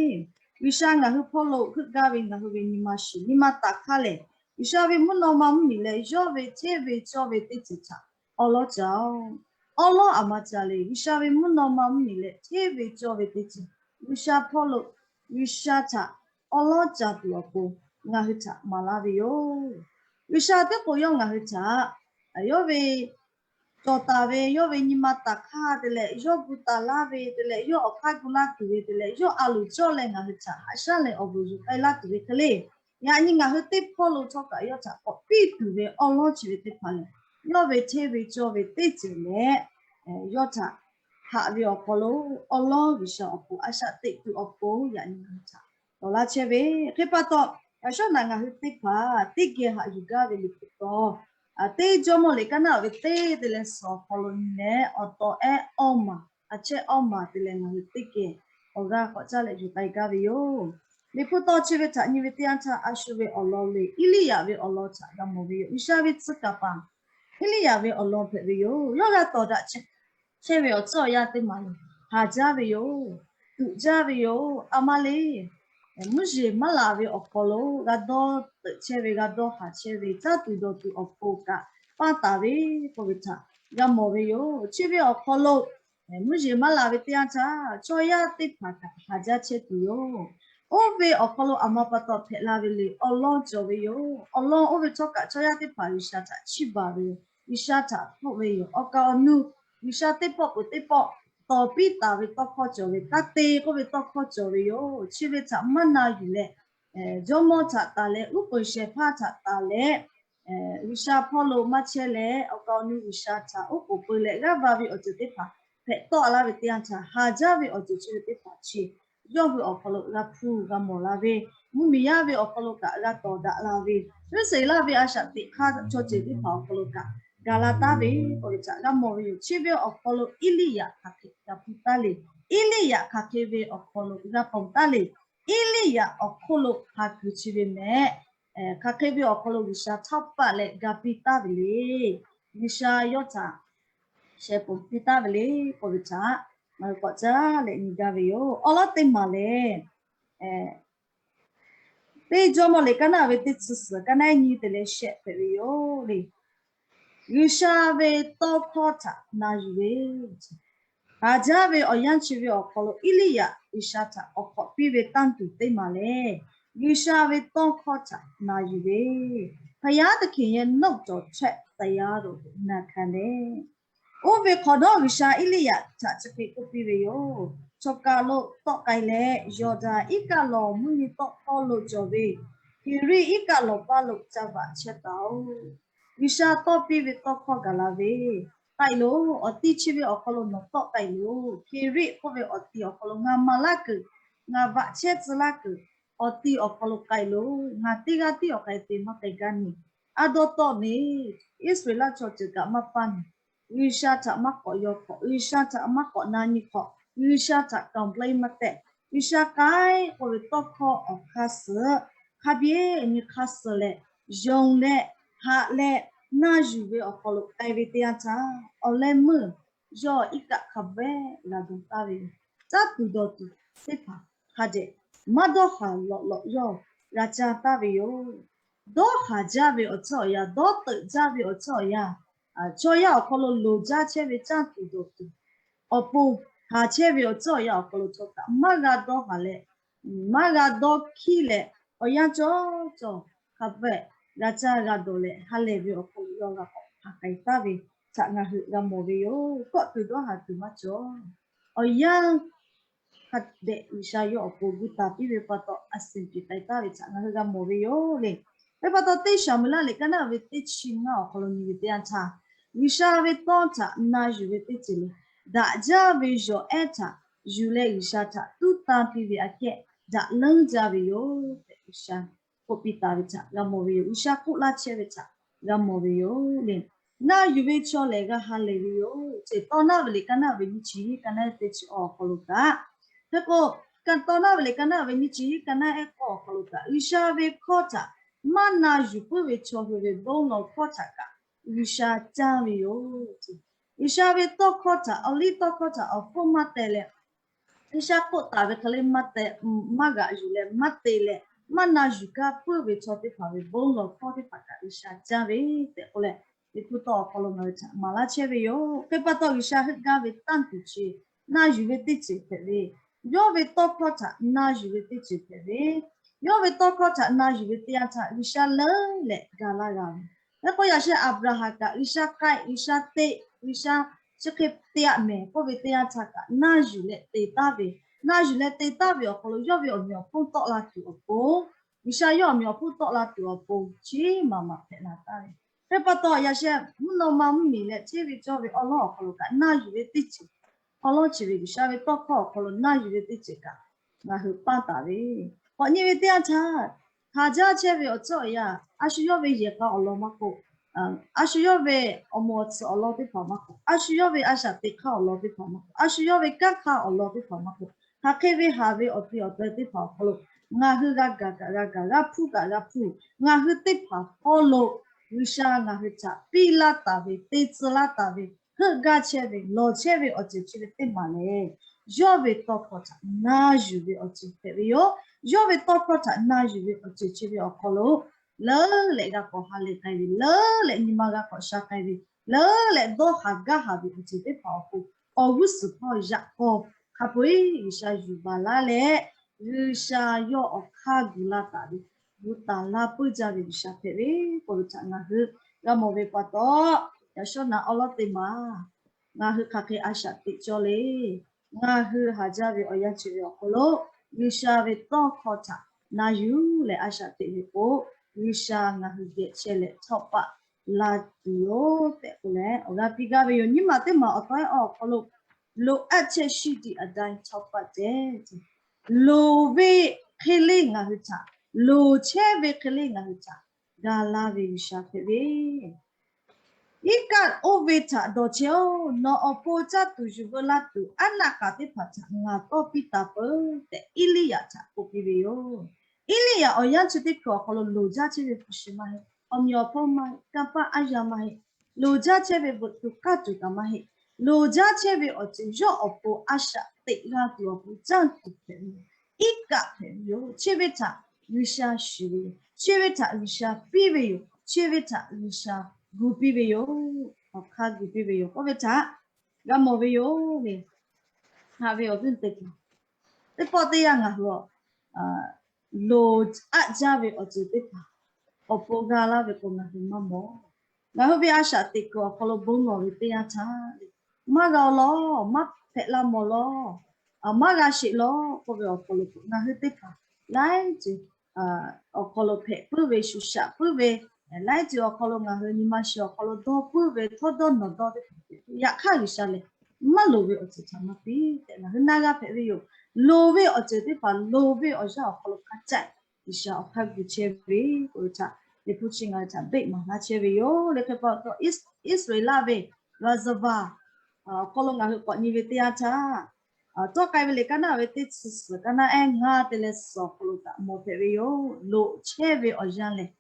G'uiˬsha ngaˬ hui hpawˇ lo heuˆ gaˇ ve ngaˬ hui ve nyi ma shiˍ nyi ma taˍ hk'aˇ lehˬ, G'uiˬsha ve mvuhˇ naw ma mvuhˇmiˬ leh yawˇ ve hteˇ ve cawˇ ve teˇ ceuˬ htaꞈ awˉ lawˉ ca-oˬ. Awˉ lawˉ aˬ ma ca le, G'uiˬsha ve mvuhˇ naw ma mvuhˇmiˬ leh hteˇ ve cawˇ ve teˇ ceuˬ, G'uiˬsha hpawˇ lo G'uiˬsha htaꞈ awˉ lawˉ ca tuˬ awˬ pon ngaˬ hui htaꞈ maˍ laˇ ve yoˬ. G'uiˬsha teˇ k'o yawˇ ngaˬ hui htaꞈ yawˇ ve cawˬ taˍ ve yawˇ ve nyi ma taˍ hk'aˇ te leh, yawˇ gu taˍ laˇ ve te leh, yawˇ awˬ hk'aˇ gu laˇ tuˬ ve te leh, yawˇ a loˍ cawˇ leh ngaˬ hui htaꞈ haꞈ shaˉ leh awˬ vuˬ yuˬ k'ai laˇ tuˬ ve hk'e le. Yaꞈ nyi ngaˬ hui teˇ hpawˇ lo htawˇ kaꞈ yawˇ htaꞈ k'awꞈ piˇ tuˬ ve awˉ lawˉ chi ve teˇ hpaˍ lehˬ, yawˇ ve hteˇ ve cawˇ ve teˇ ceuˬ leh, yawˇ htaꞈ haꞈ ve awˬ hk'aw lo awˉ lawˉ G'uiˬsha awˬ pon a shaꞈ teꞈ tuˬ awˬ pon yaꞈ nyi ngaˬ hui htaꞈ tawˍ laˇ chehˇ ve hk'e pa taw, yaꞈ shawˉ naꞈ ngaˬ hui teˇ hpaˍ teˇ geh haꞈ yuˬ gaˇ ve Liꞈ hpu taw, teˇ Jawˇmawˇ liꞈ kaˉ naˉ ve teˇ te leh suhˍ awˬ hk'aw lo nyi leh, awˬ tawˍ ehˉ awˇ maˬ, a chehˇ awˇ maˬ te leh ngaˬ hui teˇ geh awˬ g'aˇ k'awꞈ caˇ leh yuˬ k'ai gaˇ ve yoˬ. Liꞈ hpu taw chi ve htaꞈ nyi ve teˇ yanˇ htaˇ, a shu ve awˬ lawn le, Eˇliˇyaꞈ ve awˬ lawn htaꞈ g'a mawˬ ve yoˬ. G'uiˬsha ve tcuh kaˍ paˍ Eˇliˇyaꞈ ve awˬ lawn hpehꞈ ve yoˬ. Yawˇ g'a tawˍ daꞈ chehˇ ve awˬ tcuhˉ awˬ yanˇ teˇ maˬ lehˬ, haˍ jaˇ ve yoˬ. Tuꞈ jaˇ ve yoˬ. Aˬ ma le, mvuhˇ yeˬ maˇ laˬ ve awˬ hk'aw lo g'a dawˇ teuꞈ chehˇ ve, g'a dawˇ haˍ chehˇ ve, caˇ tuˬ dawˬ tuˬ awˬ pon kaꞈ paˇ taˍ ve k'oˆ ve htaꞈ g'a mawˬ ve yoˬ. Chi ve awˬ hk'aw lo mvuhˇ yeˬ maˇ laˬ ve teˇ yanˇ htaˇ, chaw yaˇ teˇ hpaˍ kaꞈ haˍ jaˇ chehˇ tuˬ yoˬ. Oˇ ve awˬ hk'aw lo aˬ ma pa taw hpehꞈ la ve le, awˬ lawn cawˬ ve yoˬ. Awˬ lawn oˇ ve htawˇ kaꞈ chaw yaˇ teˇ hpaˍ G'uiˬsha htaꞈ chiˇ baˬ ve yoˬ. G'uiˬsha htaꞈ hpfuhˆ ve yoˬ. Awˬ kaˍ awˬ nu G'uiˬsha teˇ pawˆ peuˬ teˇ pawˆ tawˍ piˇ taˍ ve tawˇ hkawˇ cawˬ ve, taˇ te k'oˆ ve tawˇ hkawˇ cawˬ ve yoˬ. Chi ve htaꞈ maˇ na yuˬ leh, jawˇmawˇ htaꞈ taˍ leh, uˉ peunˍ shehˍ hpaˇ htaꞈ taˍ leh, G'uiˬsha hpawˇ lo maˇ chehˇ leh, awˬ kaˍ awˬ nu G'uiˬsha htaꞈ oˉ k'oˍ peu leh g'aˇ va ve awˬ ceuˬ teˇ hpaˍ hpehꞈ tawˆ laˇ ve teˇ yanˇ htaˇ, haˍ jaˇ ve awˬ ceuˬ chi ve teˇ hpaˍ chi yawˇ hui awˬ hk'aw lo g'a hpuˇ g'a mawˬ la ve, mvuhˇmiˬ yaˇ ve awˬ hk'aw lo kaꞈ g'a tawˍ daꞈ la ve, Iˉsaˍreˍlaˆ ve a shaꞈ teꞈ hk'aˇ chaw ceuˬ teˇ hpaˍ awˬ hk'aw lo kaꞈ ga laˇ taˉ ve k'oˆ ve htaꞈ g'a mawˬ ve yoˬ. Chi ve awˬ hk'aw lo Eˇliˇyaꞈ hk'aˬ hk'e g'a hpuˇ taˉ le. Eˇliˇyaꞈ hk'aˬ hk'e ve awˬ hk'aw lo g'a ponˬ taˉ le. Eˇliˇyaꞈ awˬ hk'oˆ lo hk'a kuiˬ chi ve mehˍ, hk'aˬ hk'e ve awˬ hk'aw lo G'uiˬsha htawˇ paˆ leh ga piˇ taˉ ve le. G'uiˬsha yawˇ htaꞈ shehˍ ponˬ piˇ taˉ ve le k'oˆ ve htaꞈ ngaˬ hui k'awꞈ caˇ leh nyi gaˇ ve yoˬ. Awˬ lawn teˇ maˬ lehˬ, teˇ Jawˇmawˇ liꞈ kaˉ naˉ ve teˇ chi suhˍ kaˉ naˉ nyi te leh shehˆ hpehꞈ ve yoˬ le. G'uiˬsha ve tawˇ hkawˇ htaꞈ na yuˬ ve, haˍ jaˇ ve awˬ yanˇ chi ve awˬ hk'aw lo Eˇliˇyaꞈ G'uiˬsha htaꞈ k'awꞈ k'awꞈ piˇ ve tanˇ tuˬ teˇ maˬ lehˬ, G'uiˬsha ve tawˇ hkawˇ htaꞈ na yuˬ ve, Hpaˍ yaˇ teˇ hkeꞈ yehˬ nawˇ cawˬ chehˇ taˍ yaˇ lo na hkanˍ leh, oˇ ve hk'awꞈ nawˉ G'uiˬsha Eˇliˇyaꞈ htaꞈ chi hk'e k'oˆ piˇ ve yoˬ. Chaw kaˬ lo tawˆ k'ai leh, Yawˬdanˍ iˉ kaˆ lawˬ mvuhˇ nyi tawˆ hkawˇ lo cawˬ ve Heˍriˆ iˉ kaˆ lawˬ paˇ lo ca vaꞈ chehˇ taˍ-oˬ. G'uiˬsha tawˇ piˇ ve tawˇ hkawˇ gaˬ la ve, K'ai loˬ. Awˬ ti chi ve awˬ hk'aw lo nawˬ tawˆ k'ai loˬ. Heˍriˆ k'oˆ ve awˬ ti awˬ hk'aw lo ngaˬ maˍ laˇ kuiˬ, ngaˬ vaꞈ chehˇ tcuh laˇ kuiˬ, awˬ ti awˬ hk'aw lo k'ai loˬ. Ngaˬ teˇ g'aˇ tiˉ awˬ k'ai te maˇ k'ai gaˇ nyi. A dawˇ tawˆ ve Iˉsaˍreˍlaˆ chaw ceuˬ kaꞈ maˇ paˇ nyi. G'uiˬsha htaꞈ maˇ k'awꞈ yaw hk'awꞈ, G'uiˬsha htaꞈ maˇ k'awꞈ na nyi hk'awꞈ, G'uiˬsha htaꞈ complain maˇ tehꞈ, G'uiˬsha k'ai k'oˆ ve tawˇ hkawˇ awˬ hk'aˇ suh hk'a biˇ nyi hk'aˇ suh leh, yonˍ leh, haꞈ leh, na yuˬ ve awˬ hk'aw lo k'ai ve teˇ yanˇ htaˇ, awˬ leh meuˇ yawˇ iˉ kaˆ hk'a bvuhꞈ g'a dawˬ taˍ ve yoˬ. Caˇ tuˬ dawˬ tuˬ teˇ hpaˍ hk'a dehꞈ maˇ dawˇ haˍ lawꞈ lawꞈ yawˇ g'a caˇ taˍ ve yoˬ. Dawˇ haˍ jaˇ ve awˬ tcuhˉ awˬ yanˇ, dawˇ teuꞈ jaˇ ve awˬ tcuhˉ awˬ yanˇ, chaw yaˇ awˬ hk'aw lo loˍ jaˇ chehˇ ve caˇ tuˬ dawˬ tuˬ awˬ pon haˍ chehˇ ve awˬ tcuhˉ awˬ yanˇ awˬ hk'aw lo htawˇ kaꞈ maˇ g'a dawˇ haˍ leh, maˇ g'a dawˇ hkiˉ leh, awˬ yanˇ cawˬ cawˬ hk'a bvuhꞈ g'a caˇ g'a dawˬ leh, ha lehˬ ve awˬ hk'aw lo yawˇ g'a k'awꞈ hpanˍ k'ai taˍ ve htaꞈ ngaˬ hui g'a mawˬ ve yoˬ. Kawˆ tuˬ dawˇ haˍ tuˬ maˇ cawˬ. Awˬ yanˇ hk'a dehꞈ G'uiˬsha yawˇ awˬ pon gu taˍ piˇ ve pa taw, a siˍ piˍ k'ai taˍ ve htaꞈ ngaˬ hui g'a mawˬ ve yoˬ le. Hk'e pa taw, teˇ Saˍmo-eˍlaˆ liꞈ kaˉ naˉ ve teˇ chi ngaˇ awˬ hk'aw lo nyi ve teˇ yanˇ htaˇ, G'uiˬsha ve tawˇ htaꞈ na yuˬ ve teˇ ceuˬ lehˬ, daꞈ jaˇ ve yawˬ ehˉ htaꞈ yuˬ leh G'uiˬsha htaꞈ tuˉ tanˇ piˇ ve aꞈ kehˉ daꞈ leuˉ jaˇ ve yoˬ tehꞈ, G'uiˬsha k'oˆ piˇ taˍ ve htaꞈ g'a mawˬ ve yoˬ. G'uiˬsha k'oˆ laˇ chehˇ ve htaꞈ g'a mawˬ ve yoˬ le. Na yuˬ ve chaw lehˬ g'a ha lehˬ ve yoˬ. Chi tawˇ naˉ ve liꞈ kaˉ naˉ ve nyiˇ chi hiˉ kaˉ naˉ ehˉ teˇ chi awˬ hk'aw lo kaꞈ, hk'e k'o, tawˇ naˉ ve liꞈ kaˉ naˉ ve nyiˇ chi hiˉ kaˉ naˉ ehˉ k'awˇ awˬ hk'aw lo kaꞈ, G'uiˬsha ve hkawˇ htaꞈ maˇ na yuˬ puiˉ ve chaw hui ve bon lawˬ hkawˇ htaꞈ kaꞈ G'uiˬsha caˇ ve yoˬ. G'uiˬsha ve tawˇ hkawˇ htaꞈ, awˬ liˇ tawˇ hkawˇ htaꞈ awˬ hpfuhˇ maˇ teh leh, G'uiˬsha k'oˆ taˍ ve hk'e le maˇ te, maˇ g'aꞈ yuˬ leh maˇ te leh maˇ na yuˬ gaˇ puiˉ ve chaw teˇ hpaˍ ve bon lawˬ hkawˇ teˇ hpaˍ kaꞈ G'uiˬsha caˇ ve tehꞈ k'oˆ leh, Liꞈ hpu tawˇ awˬ hk'aw lo ngaˬ hui htaꞈ maˍ laˇ chehˇ ve yoˬ. Hk'e pa taw G'uiˬsha heuˆ gaˇ ve tanˇ tuˬ chi na yuˬ ve teˇ ceuˬ hpehꞈ ve, yawˇ ve tawˇ hkawˇ htaꞈ na yuˬ ve teˇ ceuˬ hpehꞈ ve, yawˇ ve tawˇ hkawˇ htaꞈ na yuˬ ve teˇ yanˇ htaˇ G'uiˬsha leuˉ leh ga laˇ g'a ve. Hk'e k'o yaꞈ sheh Aˍbraˍhanˍ kaꞈ G'uiˬsha k'ai, G'uiˬsha te, G'uiˬsha chi hk'e te-a mehˍ k'oˆ ve teˇ yanˇ htaˇ kaꞈ na yuˬ leh te taˍ ve, na yuˬ leh te taˍ ve awˬ hk'aw lo yawˇ ve awˬ meꞈ awˬ hponˇ tawˆ la tuˬ awˬ pon, G'uiˬsha yawˇ awˬ meꞈ awˬ hponˇ tawˆ la tuˬ awˬ pon chi maˍ maˍ hpehꞈ la taˍ ve. Hk'e pa taw yaꞈ sheh mvuhˇ naw ma mvuhˇmiˬ leh hteˇ ve cawˇ ve awˉ lawˉ awˬ hk'aw lo kaꞈ na yuˬ ve teˇ ceuˬ, awˉ lawˉ chi ve G'uiˬsha ve tawˇ hkawˇ awˬ hk'aw lo na yuˬ ve teˇ ceuˬ kaꞈ ngaˬ hui paˇ taˍ ve, k'awꞈ nyi ve teˇ yanˇ htaˇ, hk'aˬ jaˇ chehˇ ve awˬ tcuhˉ awˬ yanˇ, a shu yawˇ ve yehˬ k'a awˬ lawn maˇ k'oˆ, a shu yawˇ ve awˬ moˍ awˬ tcuhˍ awˬ lawn teˇ hpaˍ maˇ k'oˆ, a shu yawˇ ve a shaꞈ teꞈ hk'aˇ awˬ lawn teˇ hpaˍ maˇ k'oˆ, a shu yawˇ ve kanˉ hk'aˇ awˬ lawn teˇ hpaˍ maˇ k'oˆ, hk'aˬ hk'e ve haˍ ve awˬ te awˬ tcuhˍ teˇ hpaˍ awˬ hk'aw lo ngaˬ hui g'a gaˬ kaꞈ g'a gaˬ, g'a hpuˇ kaꞈ g'a hpuˇ, ngaˬ hui teˇ hpaˍ hpawˇ lo G'uiˬsha ngaˬ hui htaꞈ piˇ laˇ taˍ ve, te tcuh laˇ taˍ ve, heuˆ gaˇ chehˇ ve, lawˬ chehˇ ve awˬ ceuˬ chi ve teˇ maˬ lehˬ, yawˇ ve tawˇ hkawˇ htaꞈ na yuˬ ve awˬ ceuˬ hpehꞈ ve yoˬ. Yawˇ ve tawˇ hkawˇ htaꞈ na yuˬ ve awˬ ceuˬ chi ve awˬ hk'aw lo leuˉ leh g'a k'awꞈ ha lehˬ k'ai ve, leuˉ leh nyi ma g'a k'awꞈ sha k'ai ve, leuˉ leh dawˇ haˍ gaˇ haˍ ve awˬ ceuˬ teˇ hpaˍ awˬ pon awˬ g'uˇ suhˍ hpawˇ yaꞈ k'aw hk'a peu-eˬ G'uiˬsha yuˬ baˬ laˇ leh, G'uiˬsha yawˇ awˬ hk'aˇ gu laˇ taˍ ve, gu taˍ la puiˉ jaˇ ve G'uiˬsha hpehꞈ ve k'oˆ ve htaꞈ ngaˬ hui g'a mawˬ ve pa taw, yaꞈ shawˉ naꞈ awˉ lawˉ teˇ maˬ ngaˬ hui hk'aˬ hk'e a shaꞈ teꞈ cawˇ le. Ngaˬ hui haˍ jaˇ ve awˬ yanˇ chi ve awˬ hk'aw lo G'uiˬsha ve tawˇ hkawˇ htaꞈ na yuˬ leh a shaꞈ teꞈ ve k'o, G'uiˬsha ngaˬ hui geh chehˇ leh htawˇ paˆ la tuˬ yoˬ tehꞈ k'oˆ leh awˬ g'aˇ piˇ gaˇ ve yoˬ. Nyiˇ maˬ teˇ maˬ awˬ tawˉ ehˉ awˬ hk'aw lo လိုအပ်ချက်ရှိသည့်အတိုင်း ထောက်ပံ့တယ်. Loˍ ve hk'e le ngaˬ hui htaꞈ, loˍ chehˇ ve hk'e le ngaˬ hui htaꞈ ga laˇ ve G'uiˬsha hpehꞈ ve, iˉ kaˆ oˇ ve htaꞈ dawˬ chehˇ-oˆ. Nawˬ awˬ pon caˇ tuˬ yuˬ veu laˇ tuˬ aˉ naˆ k'aꞈ teˇ hpaˍ htaꞈ ngaˬ tawˇ piˇ taˍ peuˬ tehꞈ Eˇliˇyaꞈ htaꞈ k'oˆ piˇ ve yoˬ. Eˇliˇyaꞈ awˬ yanˇ chi teˇ hkui awˬ hk'aw lo loˍ jaˇ chehˇ ve hpu shi maˇ heˆ, awˬ meꞈ awˬ hponˇ maˇ heˆ, kanˇ paˆ aˉ yaˇ maˇ heˆ, loˍ jaˇ chehˇ ve veuꞈ tuˬ k'aˇ tuˬ kaꞈ maˇ heˆ. Loˍ jaˇ chehˇ ve awˬ ceuˬ yawˇ awˬ pon a shaꞈ teꞈ g'a tuˬ awˬ pon caˇ tuˬ hpehꞈ ve yoˬ. Iˉ kaˆ hpehꞈ ve yoˬ. Chi ve htaꞈ G'uiˬsha shiˍ ve yoˬ. Chi ve htaꞈ G'uiˬsha piˇ ve yoˬ. Chi ve htaꞈ G'uiˬsha gu piˇ ve yoˬ. Awˬ hk'aˇ gu piˇ ve yoˬ k'oˆ ve htaꞈ g'a mawˬ ve yoˬ le. Haꞈ ve awˬ viˉ teˇ hpaˍ, teˇ pawˆ teˇ yanˇ ngaˬ hui loˍ aˆ jaˇ ve awˬ ceuˬ teˇ hpaˍ awˬ pon g'a laˇ ve k'o ngaˬ hui maˇ mawˬ. Ngaˬ hui ve a shaꞈ teꞈ kuiˬ awˬ hk'aw lo bon lawˬ ve teˇ yanˇ htaˇ, maˇ g'a-o lawˬ, maˇ hpehꞈ la mawˬ lawˬ, maˇ g'a sheˍ lawˬ k'oˆ ve awˬ hk'aw lo ngaˬ hui teˇ hpaˍ laiˉ ceuˬ awˬ hk'aw lo hpehꞈ puiˉ ve, shu shaꞈ puiˉ ve, laiˉ ceuˬ awˬ hk'aw lo ngaˬ hui nyi ma shiˍ awˬ hk'aw lo dawˇ puiˉ ve, htawˇ dawˇ nawˬ dawˇ teˇ hpaˍ hpehꞈ ve, yaꞈ hk'aˇ G'uiˬsha lehˬ maˇ loˍ ve awˬ ceuˬ htaꞈ maˇ piˇ tehꞈ ngaˬ hui naˇ g'aˇ hpehꞈ ve yoˬ. Loˍ ve awˬ ceuˬ teˇ hpaˍ loˍ ve awˬ yanˇ awˬ hk'aw lo hk'a caˆ G'uiˬsha awˬ hk'aˇ gu chehˇ ve k'oˆ ve htaꞈ Liꞈ hpu chi ngaˬ hui htaꞈ beˆ maˍ laˇ chehˇ ve yoˬ le. Hk'e pa taw Iˉsaˍreˍlaˆ ve ရာဇဝင် awˬ hk'aw lo ngaˬ hui k'awꞈ nyi ve teˇ yanˇ htaˇ, tawˇ k'ai ve liꞈ kaˉ naˆ ve teˇ chi suhˍ kaˉ naˆ ehˉ ngaˇ te leh suhˍ awˬ hk'aw lo kaꞈ mawˬ hpehꞈ ve yoˬ. Loˍ chehˇ ve awˬ yanˇ lehˬ,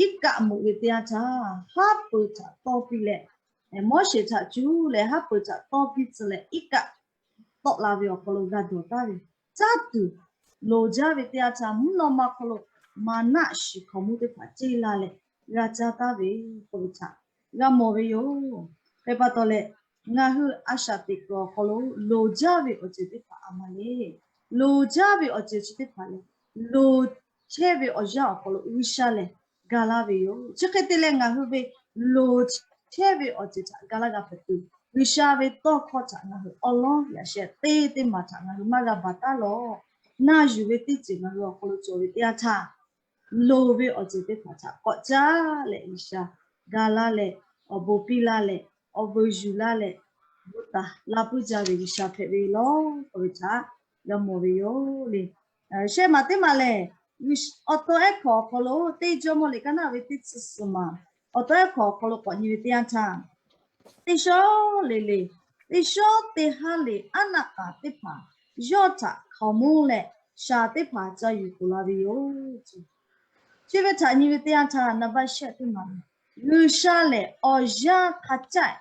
iˉ kaˆ meuꞈ ve teˇ yanˇ htaˇ haˉ pui htaꞈ tawˇ piˇ leh, Moˉseˍ htaꞈ cuˇ leh haˉ pui htaꞈ tawˇ piˇ tcuh leh iˉ kaˆ tawˆ la ve awˬ hk'aw lo g'a dawˬ taˍ ve, caˇ tuˬ loˍ jaˇ ve teˇ yanˇ htaˇ mvuhˇ naw ma hk'aw lo maˍnaˆ shiˍ hkaoˍmonˇ teˇ hpaˍ ceˇ la leh g'a caˇ taˍ ve k'oˆ ve htaꞈ g'a mawˬ ve yoˬ. Hk'e pa taw leh, ngaˬ hui a shaꞈ teꞈ kuiˬ awˬ hk'aw lo loˍ jaˇ ve awˬ ceuˬ teˇ hpaˍ a ma le. Loˍ jaˇ ve awˬ ceuˬ chi teˇ hpaˍ lehˬ, loˍ chehˇ ve awˬ yanˇ awˬ hk'aw lo G'uiˬsha lehˬ ga laˇ ve yoˬ. Chi hk'e te leh ngaˬ hui ve loˍ chehˇ ve awˬ ceuˬ htaꞈ ga laˇ g'a hpehꞈ tuˬ, G'uiˬsha ve tawˇ hkawˇ htaꞈ ngaˬ hui awˉ lawˉ yaꞈ sheh teˇ teˇ maˬ htaꞈ ngaˬ hui maˇ g'a baˬ taˉ lawˬ. Na yuˬ ve teˇ ceuˬ ngaˬ hui awˬ hk'aw lo cawˬ ve teˇ yanˇ htaˇ, loˍ ve awˬ ceuˬ teˇ hpaˍ htaꞈ k'awꞈ caˇ leh G'uiˬsha ga laˇ leh, awˬ bon piˇ laˇ leh, awˬ bon yuˬ laˇ leh, gu taˍ laˇ puiˉ jaˇ ve G'uiˬsha hpehꞈ ve yoˬ k'oˆ ve htaꞈ g'a mawˬ ve yoˬ le. Shehˆ maˬ teˇ maˬ lehˬ, awˬ to ehˉ hkawꞈ awˬ hk'aw lo teˇ Jawˇmawˇ liꞈ kaˉ naˆ ve teˇ chi suhˍ maˬ, awˬ to ehˉ hkawꞈ awˬ hk'aw lo k'awꞈ nyi ve teˇ yanˇ htaˇ, teˇ shawˉ le le, teˇ shawˉ teˇ haˉ le aˉ naˆ k'aꞈ teˇ hpaˍ yawˇ htaꞈ hkaoˍmonˇ leh shaˍ teˇ hpaˍ ca yuˬ k'oˍ la ve yoˬ. Chi ve htaꞈ nyi ve teˇ yanˇ htaˇ, naˍ baˆ shehˆ teˇ maˬ, G'uiˬsha lehˬ awˬ yanˇ hk'a caˆ,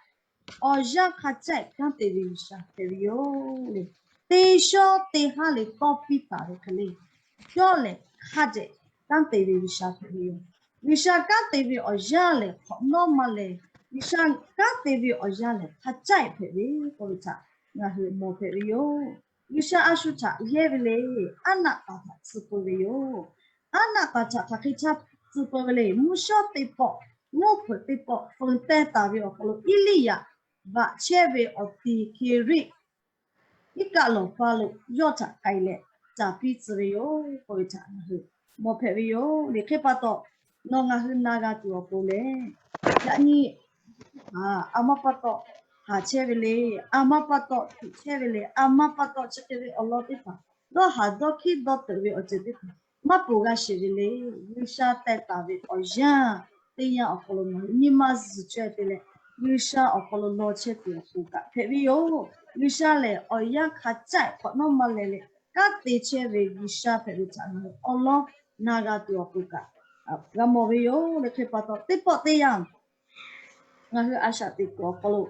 awˬ yanˇ hk'a caˆ kanˉ te ve G'uiˬsha hpehꞈ ve yoˬ le. teˇ shawˉ teˇ haˉ le tawˇ piˇ taˍ ve hk'e le, yawˇ lehˬ hk'a dehꞈ kanˉ te ve G'uiˬsha hpehꞈ ve yoˬ. G'uiˬsha kanˉ te ve awˬ yanˇ lehˬ hk'awꞈ nawˉ maˇ lehˬ, G'uiˬsha kanˉ te ve awˬ yanˇ lehˬ hk'a caˆ ehˍ hpehꞈ ve k'oˆ ve htaꞈ ngaˬ hui mawˬ hpehꞈ ve yoˬ. G'uiˬsha a shu htaꞈ yehˇ ve le, aˉ naˆ k'aˍ htaꞈ tcuh peu ve yoˬ. Aˉ naˆ k'aˍ htaꞈ hk'aˬ hk'e htaˇ tcuh peu ve le, mvuhˇ shawˉ teˇ pawˆ, mvuhˇ hpeuꞈ teˇ pawˆ, feuˍ teh taˍ ve awˬ hk'aw lo Eˇliˇyaꞈ vaꞈ chehˇ ve awˬ ti Hkeˍriˆ iˉ kaˆ lawˬ paˇ lo yawˇ htaꞈ k'ai leh caˍ piˇ tcuh ve yoˬ k'oˆ ve htaꞈ ngaˬ hui mawˬ hpehꞈ ve yoˬ le. Hk'e pa taw, nawˬ ngaˬ hui na g'a tuˬ awˬ pon lehˬ, yaꞈ nyi a ma pa taw haˍ chehˇ ve le, a ma pa taw htiꞈ chehˇ ve le, a ma pa taw chi hk'e ve awˬ lawn teˇ hpaˍ, dawˇ haˍ dawˇ hkiˉ dawˇ teuꞈ ve awˬ ceuˬ teˇ hpaˍ maˇ ponˬ g'a sheˍ ve le. G'uiˬsha teh taˍ ve awˬ yanˇ teˇ yanˇ awˬ hk'aw lo ngaˬ hui nyi ma zuhˬ chaweh te leh, G'uiˬsha awˬ hk'aw lo law chehˇ tuˬ awˬ pon kaꞈ hpehꞈ ve yoˬ. G'uiˬsha lehˬ awˬ yanˇ hk'a caˆ ehˍ hk'awꞈ nawˉ maˇ lehˬ leh, kanˉ te chehˇ ve G'uiˬsha hpehꞈ ve htaꞈ ngaˬ hui awˬ lawn na g'a tuˬ awˬ pon kaꞈ g'a mawˬ ve yoˬ le. Hk'e pa taw, teˇ pawˆ teˇ yanˇ ngaˬ hui a shaꞈ teꞈ kuiˬ awˬ hk'aw lo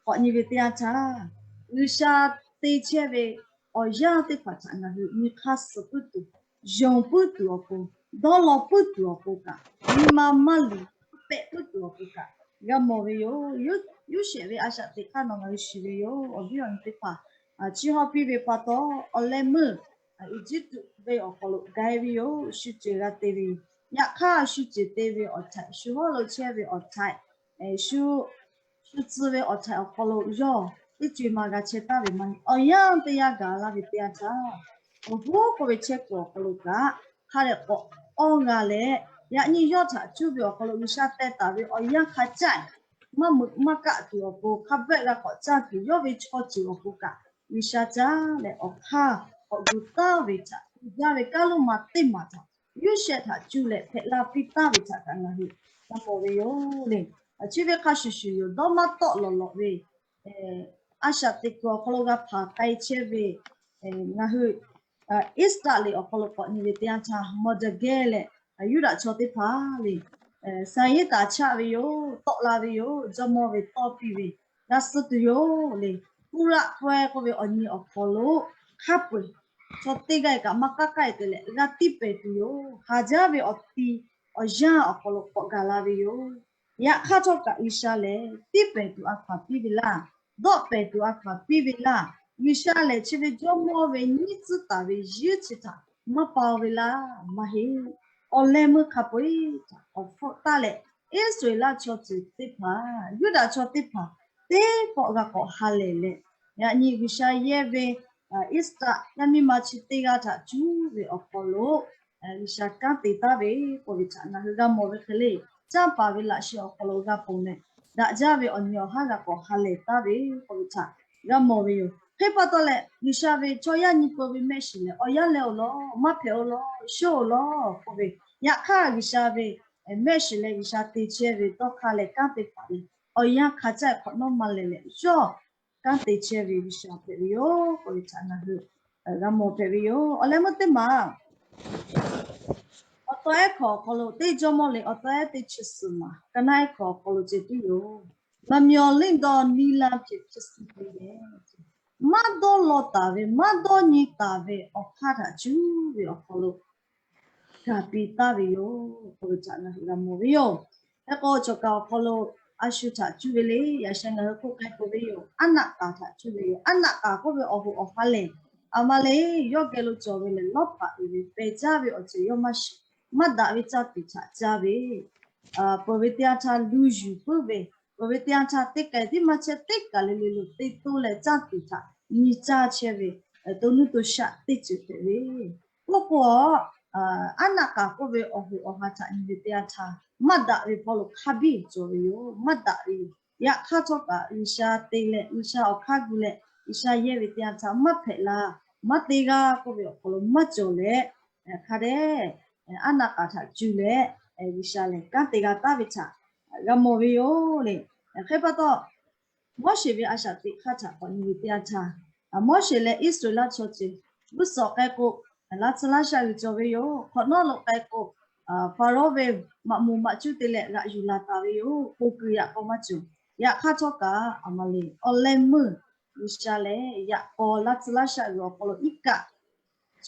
k'awꞈ nyi ve teˇ yanˇ htaˇ, G'uiˬsha te chehˇ ve awˬ yanˇ teˇ hpaˍ htaꞈ ngaˬ hui nyi hk'aˇ suh puiˉ tuˬ, yonˍ puiˉ tuˬ awˬ pon, dawˇ law puiˉ tuˬ awˬ pon kaꞈ, nyi ma maˇ luˬ pehꞈ puiˉ tuˬ awˬ pon kaꞈ g'a mawˬ ve yoˬ. Yoˇsehꞈ ve a shaꞈ teꞈ hk'aˇ nawˬ ngaˬ hui shiˍ ve yoˬ. Awˬ viˉ awˬ nyi teˇ hpaˍ, chi hawˇ piˇ ve pa taw, awˬ leh meuˇ Eˇjiˇtuꞈ ve awˬ hk'aw lo gaˬ-e ve yoˬ. Shu ceuˬ g'a te ve yoˬ. Yaꞈ hk'aˇ, shu ceuˬ te ve awˬ htaiꞈ, shu hawˉ lo chehˇ ve awˬ htaiꞈ, shu shu tcuh ve awˬ htaiꞈ awˬ hk'aw lo yawˇ teˇ co-e ma g'a chehˇ taˍ ve maˇ heˆ. Awˬ yanˇ teˇ yanˇ gaˬ laˇ ve teˇ yanˇ htaˇ, awˬ hoˉ k'oˆ ve chehˇ kuiˬ awˬ hk'aw lo kaꞈ hk'a dehꞈ k'awꞈ awˇ g'a leh, yaꞈ nyi yawˇ htaꞈ cuˇ ve awˬ hk'aw lo G'uiˬsha teh taˍ ve awˬ yanˇ hk'a caˆ maˇ meuꞈ maˇ kaˆ tuˬ awˬ pon, hk'a beuˆ g'a k'awꞈ caˇ tuˬ, yawˇ ve chaw ceuˬ awˬ pon kaꞈ G'uiˬsha caˇ leh awˬ hk'aˇ k'awꞈ gu taˍ ve htaꞈ, gu jaˇ ve kaˉ loˇ ma teˇ maˬ htaꞈ Yoˇsehꞈ htaꞈ cuˇ leh hpehꞈ la piˇ taˍ ve htaꞈ kaꞈ ngaˬ hui g'a mawˬ ve yoˬ le. Chi ve hk'a shuˍ shuˍ yoˬ, dawˇ maˇ tawˆ lawˬ lawꞈ ve a shaꞈ teꞈ kuiˬ awˬ hk'aw lo g'a hpaˍ k'ai chehˇ ve ngaˬ hui Iˉsaˍreˍlaˆ awˬ hk'aw lo k'awꞈ nyi ve teˇ yanˇ htaˇ, Mawˇdehˍgehˇ leh Yuˇdaꞈ chaw teˇ hpaˍ le, saˍyeˉtaˍ chaˆ ve yoˬ, tawˆ la ve yoˬ, jawˇmawˇ ve tawˇ piˇ ve g'a suh tuˬ yoˬ le. Puˇraˆ pawehˇ k'oˆ ve awˬ nyi awˬ hk'aw lo hk'a peu-eˬ chaw teˇ g'aˇ kaꞈ maˇ k'aˉ k'ai te leh g'a tiˇ pehˍ tuˬ yoˬ. Haˍ jaˇ ve awˬ ti awˬ yanˇ awˬ hk'aw lo k'awꞈ gaˬ la ve yoˬ. Yaꞈ hk'aˇ htawˇ kaꞈ G'uiˬsha lehˬ tiˇ pehˍ tuˬ a hkaw-anˬ piˇ ve laˇ, dawˆ pehˍ tuˬ a hkaw-anˬ piˇ ve laˇ. G'uiˬsha lehˬ chi ve jawˇmawˇ ve nyiˇ tcuhˉ taˍ ve yinˉ chi htaꞈ maˇ pa ve laˇ maˇ heˆ. Awˬ leh meuˇ hk'a peu-eˬ htaꞈ k'awꞈ hpfuhˆ taˉ leh, Iˉsaˍreˍlaˆ chaw ceuˬ teˇ hpaˍ, Yuˇdaꞈ chaw teˇ hpaˍ teˇ pawˆ g'a k'awꞈ ha lehˬ leh, yaꞈ nyi G'uiˬsha yehˇ ve Iˉsaˍreˍlaˆ yaˇ miˇ ma chi teˇ g'aˇ htaꞈ cuˇ ve awˬ hk'aw lo G'uiˬsha kanˉ te taˍ ve k'oˆ ve htaꞈ ngaˬ hui g'a mawˬ ve hk'e le. Canˇ paˍ ve laꞈ sheh awˬ hk'aw lo g'a ponˬ leh, daꞈ jaˇ ve awˬ nyi awˬ haˉ g'a k'awꞈ ha lehˬ taˍ ve k'oˆ ve htaꞈ g'a mawˬ ve yoˬ. Hk'e pa taw leh, G'uiˬsha ve chaw yaˇ nyi peu ve mehˆ shiˍ lehˬ, awˬ yanˇ leh awˬ lawn, maˇ hpehꞈ awˬ lawn, shoˉ awˬ lawn k'oˆ ve, yaꞈ hk'aˇ G'uiˬsha ve mehˆ shiˍ leh G'uiˬsha te chehˇ ve dawˇ hk'aˇ leh kanˉ teˇ hpaˍ lehˬ, awˬ yanˇ hk'a caˆ ehˍ hk'awꞈ nawˉ maˇ lehˬ leh, yawˇ kanˉ te chehˇ ve G'uiˬsha hpehꞈ ve yoˬ k'oˆ ve htaꞈ ngaˬ hui g'a mawˬ hpehꞈ ve yoˬ. Awˬ leh meuˇ teˇ maˬ, awˬ taw ehˉ hkawꞈ awˬ hk'aw lo teˇ jawˇmawˇ le, awˬ taw ehˉ teˇ chi suhˍ maˬ, ka naˆ ehˉ hkawꞈ awˬ hk'aw lo ceh tiˉ yoˬ. Maˍ miˬ awˬ liˇ dawˇ nyi la hpeꞈ chi suhˍ ve lehˬ, maˇ dawˇ law taˍ ve, maˇ dawˇ nyi taˍ ve awˬ hk'aˇ htaꞈ cuˇ ve awˬ hk'aw lo gaˬ piˇ taˍ ve yoˬ k'oˆ ve htaꞈ ngaˬ hui g'a mawˬ ve yoˬ. Hk'e k'o, cawˬ kaˍ awˬ hk'aw lo a shu htaꞈ cuˇ ve le, yaꞈ sheh ngaˬ hui k'oˆ k'ai k'oˆ ve yoˬ. Aˉ naˆ k'aˍ htaꞈ cuˇ ve yoˬ. Aˉ naˆ k'aˍ k'oˆ ve awˬ hoꞈ awˬ ha lehˬ, aˬ ma le, yawˇ geh lo cawˬ ve lehˬ, lawˇ paˍ uiˍ ve pehˬ caˇ ve awˬ ceuˬ yawˇ maˇ shiˍ, maˇ daꞈ ve caˇ tuˬ htaꞈ caˇ ve, peuˬ ve teˇ yanˇ htaˇ luˇ yuˬ puiˉ ve, peuˬ ve teˇ yanˇ htaˇ teˇ k'ai tiˉ maˇ chehˇ, teˇ kaˬ le le lo te to leh caˇ tuˬ htaꞈ nyi caˇ chehˇ ve, to nuˇ to shaˆ teˇ ceuˬ hpehꞈ ve. Oˇ k'o, aˉ naˆ k'aˍ k'oˆ ve awˬ hoꞈ awˬ ha htaꞈ nyi ve teˇ yanˇ htaˇ, maˇ daꞈ ve hpawˇ lo hk'a biˇ cawˬ ve yoˬ. Maˇ daꞈ ve yoˬ. Yaꞈ hk'aˇ htawˇ kaꞈ G'uiˬsha te leh G'uiˬsha awˬ hk'aˇ gu leh G'uiˬsha yehˇ ve teˇ yanˇ htaˇ maˇ hpehꞈ la, maˇ te g'a k'oˆ ve awˬ hk'aw lo maˇ cawˬ leh, hk'a dehꞈ aˉ naˆ k'aˍ htaꞈ cuˇ leh G'uiˬsha lehˬ kanˉ te g'a taˍ ve htaꞈ g'a mawˬ ve yoˬ le. Hk'e pa taw, Moˉseˍ ve a shaꞈ teꞈ hk'aˇ htaꞈ k'awꞈ nyi ve teˇ yanˇ htaˇ, Moˉseˍ leh Iˉsaˍreˍlaˆ chaw ceuˬ g'uˇ suhˍ k'ai k'o, laˇ tsuhˇ laˇ shaˆ g'uiˬ cawˬ ve yoˬ. Hk'awꞈ nawˉ lo k'ai k'o, Hpaˍrawˇ ve maꞈ moˍ maꞈ cuˇ te leh g'aꞈ yuˬ laˬ taˍ ve yoˬ. K'oˍ kuiˬ yaꞈ k'aw maˇ cawˬ. Yaꞈ hk'aˇ htawˇ kaꞈ aˬ ma le, awˬ leh meuˇ G'uiˬsha lehˬ yaꞈ k'aw laˇ tcuh laˇ shaˆ g'uiˬ awˬ hk'aw lo iˉ kaˆ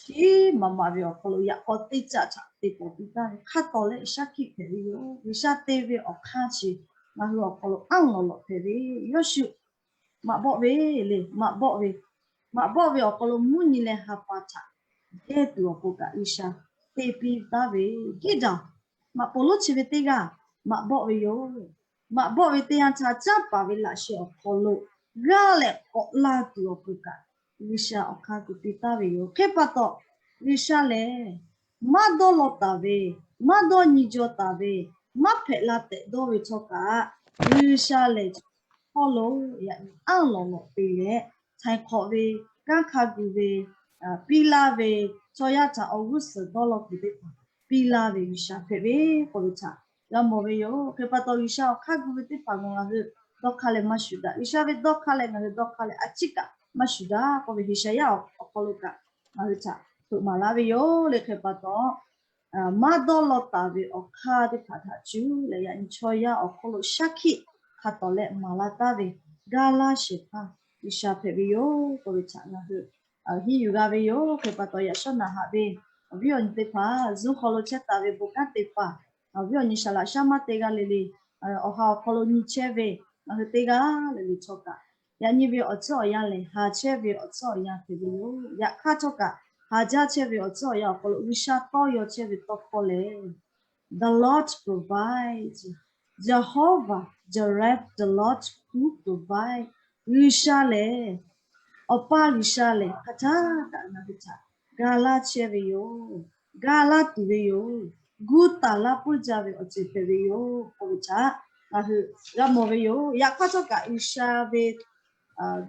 chi maˍ maˍ ve awˬ hk'aw lo yaꞈ k'aw teˇ caˆ htaꞈ te k'awꞈ piˇ taˍ ve hk'a tawˍ leh shaˉ hkiˆ hpehꞈ ve yoˬ. G'uiˬsha te ve awˬ hk'aˇ chi ngaˬ hui awˬ hk'aw lo anˇ lawˬ lawꞈ hpehꞈ ve. Yawˇshuˆ maꞈ bawˆ ve le, maꞈ bawˆ ve, maꞈ bawˆ ve awˬ hk'aw lo mvuhˇ nyi leh ha pa htaꞈ dehˇ tuˬ awˬ pon kaꞈ G'uiˬsha te piˇ taˍ ve. Giˇdaˍonˍ maꞈ poˍ lonˉ chi ve teˇ g'aˇ maꞈ bawˆ ve yoˬ. Maꞈ bawˆ ve teˇ yanˇ htaˇ, caˉ paˍ ve laꞈ sheh awˬ hk'aw lo g'aˇ leh k'awꞈ la tuˬ awˬ pon kaꞈ G'uiˬsha awˬ hk'aˇ kuˬ piˇ taˍ ve yoˬ. Hk'e pa taw, G'uiˬsha lehˬ maˇ dawˇ law taˍ ve, maˇ dawˇ nyi jaw taˍ ve, maˇ hpehꞈ la tehꞈ dawˇ ve htawˇ kaꞈ, G'uiˬsha lehˬ hawˉ lo yaꞈ nyi anˇ lawˬ lawꞈ te leh, htaiˍ hk'awꞈ ve, kanˉ hk'a gu ve, piˇ laˇ ve, chaw yaˇ htaꞈ awˬ g'uˇ suhˍ dawˇ law kuiˬ teˇ hpaˍ piˇ laˇ ve G'uiˬsha hpehꞈ ve k'oˆ ve htaꞈ g'a mawˬ ve yoˬ. Hk'e pa taw, G'uiˬsha awˬ hk'aˇ gu ve teˇ hpaˍ ngaˬ hui dawˇ hk'aˇ leh maˇ shuˍ daꞈ. G'uiˬsha ve dawˇ hk'aˇ leh ngaˬ hui dawˇ hk'aˇ leh a ciˉ kaꞈ maˇ shuˍ daꞈ k'oˆ ve Heˍsaˍyaˆ awˬ hk'aw lo kaꞈ ngaˬ hui htaꞈ hpeuꞈ maˍ laˇ ve yoˬ le. Hk'e pa taw, maˇ dawˇ law taˍ ve awˬ hk'aˇ teˇ hpaˍ htaꞈ cuˇ leh, yaꞈ nyi chaw yaˇ awˬ hk'aw lo shaˉ hkiˆ hk'a tawˍ leh maˍ laˇ taˍ ve ga laˇ shehˍ hpaˇ G'uiˬsha hpehꞈ ve yoˬ k'oˆ ve htaꞈ ngaˬ hui hiˉ yuˬ g'a ve yoˬ. Hk'e pa taw, yaꞈ shawˉ naꞈ haꞈ ve awˬ viˉ awˬ nyi teˇ hpaˍ, Zoom hk'aw lo chehˇ taˍ ve bon kanˉ te paˍ, awˬ viˉ awˬ nyi saˍ laꞈ shaˉ maˇ te g'a le le, awˬ ha awˬ hk'aw lo nyi chehˇ ve ngaˬ hui teˇ g'aˇ le le htawˇ kaꞈ, yaꞈ nyi ve awˬ tcuhˉ awˬ yanˇ lehˬ, haˍ chehˇ ve awˬ tcuhˉ awˬ yanˇ hpehꞈ ve yoˬ. Yaꞈ hk'aˇ htawˇ kaꞈ, haˍ jaˇ chehˇ ve awˬ tcuhˉ awˬ yanˇ awˬ hk'aw lo G'uiˬsha tawˇ yaw chehˇ ve tawˇ hkawˇ lehˬ, The Lord provides. Jehovah Jireh, the Lord who provides. G'uiˬsha lehˬ, Awˬ pa G'uiˬsha lehˬ hk'a htaˇ kaꞈ ngaˬ hui htaꞈ ga laˇ chehˇ ve yoˬ. Ga laˇ tuˬ ve yoˬ. Gu taˍ laˇ puiˉ jaˇ ve awˬ ceuˬ hpehꞈ ve yoˬ k'oˆ ve htaꞈ ngaˬ hui g'a mawˬ ve yoˬ. Yaꞈ hk'aˇ htawˇ kaꞈ G'uiˬsha ve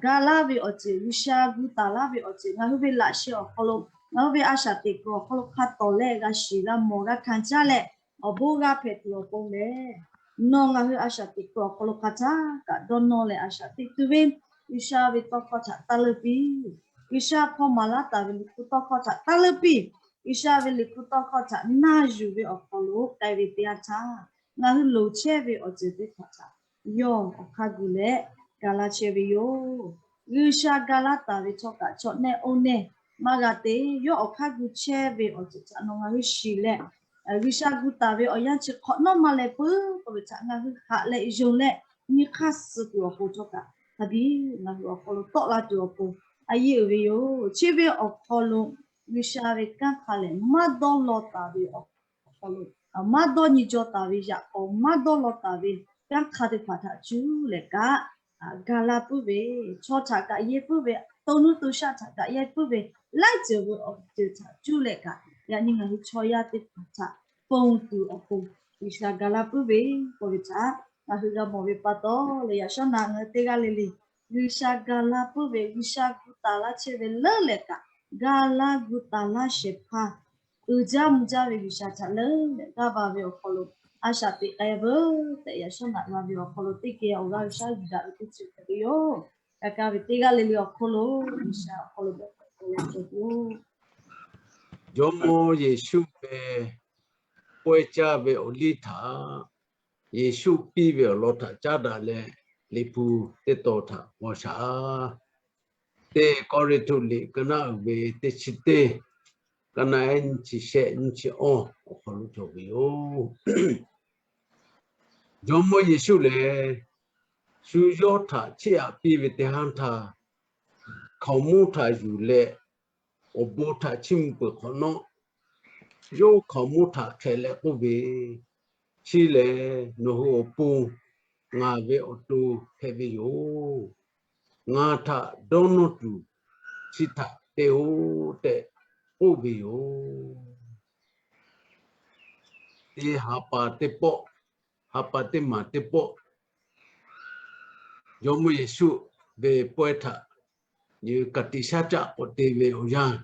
ga laˇ ve awˬ ceuˬ, G'uiˬsha gu taˍ laˇ ve awˬ ceuˬ ngaˬ hui ve laꞈ sheh awˬ hk'aw lo, ngaˬ hui ve a shaꞈ teꞈ kuiˬ awˬ hk'aw lo hk'a tawˍ leh g'a shiˍ g'a mawˬ g'a hkanˍ jaˇ leh, awˬ bon g'a hpehꞈ tuˬ awˬ pon lehˬ, nawˬ ngaˬ hui a shaꞈ teꞈ kuiˬ awˬ hk'aw lo hk'a htaˇ kaꞈ dawˇ nawˇ leh a shaꞈ teꞈ tuˬ ve G'uiˬsha ve tawˇ hkawˇ htaꞈ taˇ leuˆ piˇ. G'uiˬsha hpaw maˍ laˇ taˍ ve Liꞈ hpu tawˇ hkawˇ htaꞈ taˇ leuˆ piˇ. G'uiˬsha ve Liꞈ hpu tawˇ hkawˇ htaꞈ na yuˬ ve awˬ hk'aw lo k'ai ve teˇ yanˇ htaˇ, ngaˬ hui loˍ chehˇ ve awˬ ceuˬ teˇ hpaˍ htaꞈ yawˇ awˬ hk'aˇ gu leh ga laˇ chehˇ ve yoˬ. G'uiˬsha ga laˇ taˍ ve htawˇ kaꞈ chaw nehˇ oˇ nehˇ maˇ g'a te. Yawˇ awˬ hk'aˇ gu chehˇ ve awˬ ceuˬ htaꞈ nawˬ ngaˬ hui shiˍ leh, G'uiˬsha gu taˍ ve awˬ yanˇ chi hk'awꞈ nawˉ maˇ leh puiˉ k'oˆ ve htaꞈ ngaˬ hui haꞈ leh yonˍ leh nyi hk'aˇ suh tuˬ awˬ pon htawˇ kaꞈ, hk'a biˇ ngaˬ hui awˬ hk'aw lo tawˆ la tuˬ awˬ pon a yeˇ uiˍ ve yoˬ. Chi ve awˬ hk'aw lo G'uiˬsha ve kanˉ hk'a lehˬ maˇ dawˇ law taˍ ve awˬ hk'aw lo, maˇ dawˇ nyi jaw taˍ ve yaꞈ k'aw maˇ dawˇ law taˍ ve kanˉ hk'a teˇ hpaˍ htaꞈ cuˇ leh kaꞈ, ga laˇ puiˉ ve, chaw htaꞈ kaꞈ yehˇ puiˉ ve, to nuˇ to shaˆ htaꞈ kaꞈ yehˇ puiˉ ve, laiˉ ceuˬ ve awˬ ceuˬ htaꞈ cuˇ leh kaꞈ, yaꞈ nyi ngaˬ hui chaw yaˇ teˇ hpaˍ htaꞈ ponˬ tuˬ awˬ pon G'uiˬsha ga laˇ puiˉ ve k'oˆ ve htaꞈ ngaˬ hui g'a mawˬ ve pa taw leh, yaꞈ shawˉ naꞈ ngaˬ hui teˇ g'aˇ le le G'uiˬsha ga laˇ puiˉ ve, G'uiˬsha gu taˍ laˇ chehˇ ve leuˉ leh kaꞈ, ga laˇ gu taˍ laˇ shehˍ hpaˇ uiˍ jaˇ mvuh jaˇ ve G'uiˬsha htaꞈ leuˉ leh g'aˇ ba ve awˬ hk'aw lo a shaꞈ teꞈ k'ai veuˬ tehꞈ, yaꞈ shawˉ naꞈ g'a ve awˬ hk'aw lo teˇ geh awˬ g'aˇ g'uˇ shaˉ yuˬ daꞈ ve teˇ ceuˬ hpehꞈ ve yoˬ. Ka kaˇ ve teˇ g'aˇ le le awˬ hk'aw lo G'uiˬsha awˬ hk'aw lo ga k'ai ve yoˬ. Jawˇmawˇ Yeˍsuˆ ve pawehˇ caˇ ve awˬ liˇ htaꞈ Yeˍsuˆ piˇ ve awˬ lawn htaꞈ caˉ daꞈ leh, Liꞈ hpu teˇ tawn htaꞈ g'aw shaˍ. Teˇ Kawˇrenˍhtuˆ liꞈ ka naˆ uiˍ ve teˇ chi teˇ, ka naˆ ehˉ nyiˇ chi shehˆ nyiˇ chi awˇ awˬ hk'aw lo cawˬ ve yoˬ. Jawˇmawˇ Yeˍsuˆ lehˬ, shu yawˇ htaꞈ chiˇ aꞈ piˇ ve teˇ haˉ htaˇ, hkaoˍmonˇ htaꞈ yuˬ leh awˬ bon htaꞈ chiˇ mvuh peuˬ hk'awꞈ nawˉ, yawˇ hkaoˍmonˇ htaꞈ hk'ehꞈ leh k'oˆ ve, Chi lehˬ nawˬ hui awˬ pon ngaˬ ve awˬ to hpehꞈ ve yoˬ. Ngaˬ htaꞈ dawˇ nawˇ tuˬ chi htaꞈ te-oˆ tehꞈ k'oˆ ve yoˬ. Te ha pa teˇ pawˆ, ha pa teˇ maˬ teˇ pawˆ, Jawˇmawˇ Yeˍsuˆ ve pawehˇ htaꞈ nyi ka tiꞈ shaˉ caˆ k'awꞈ te ve awˬ yanˇ,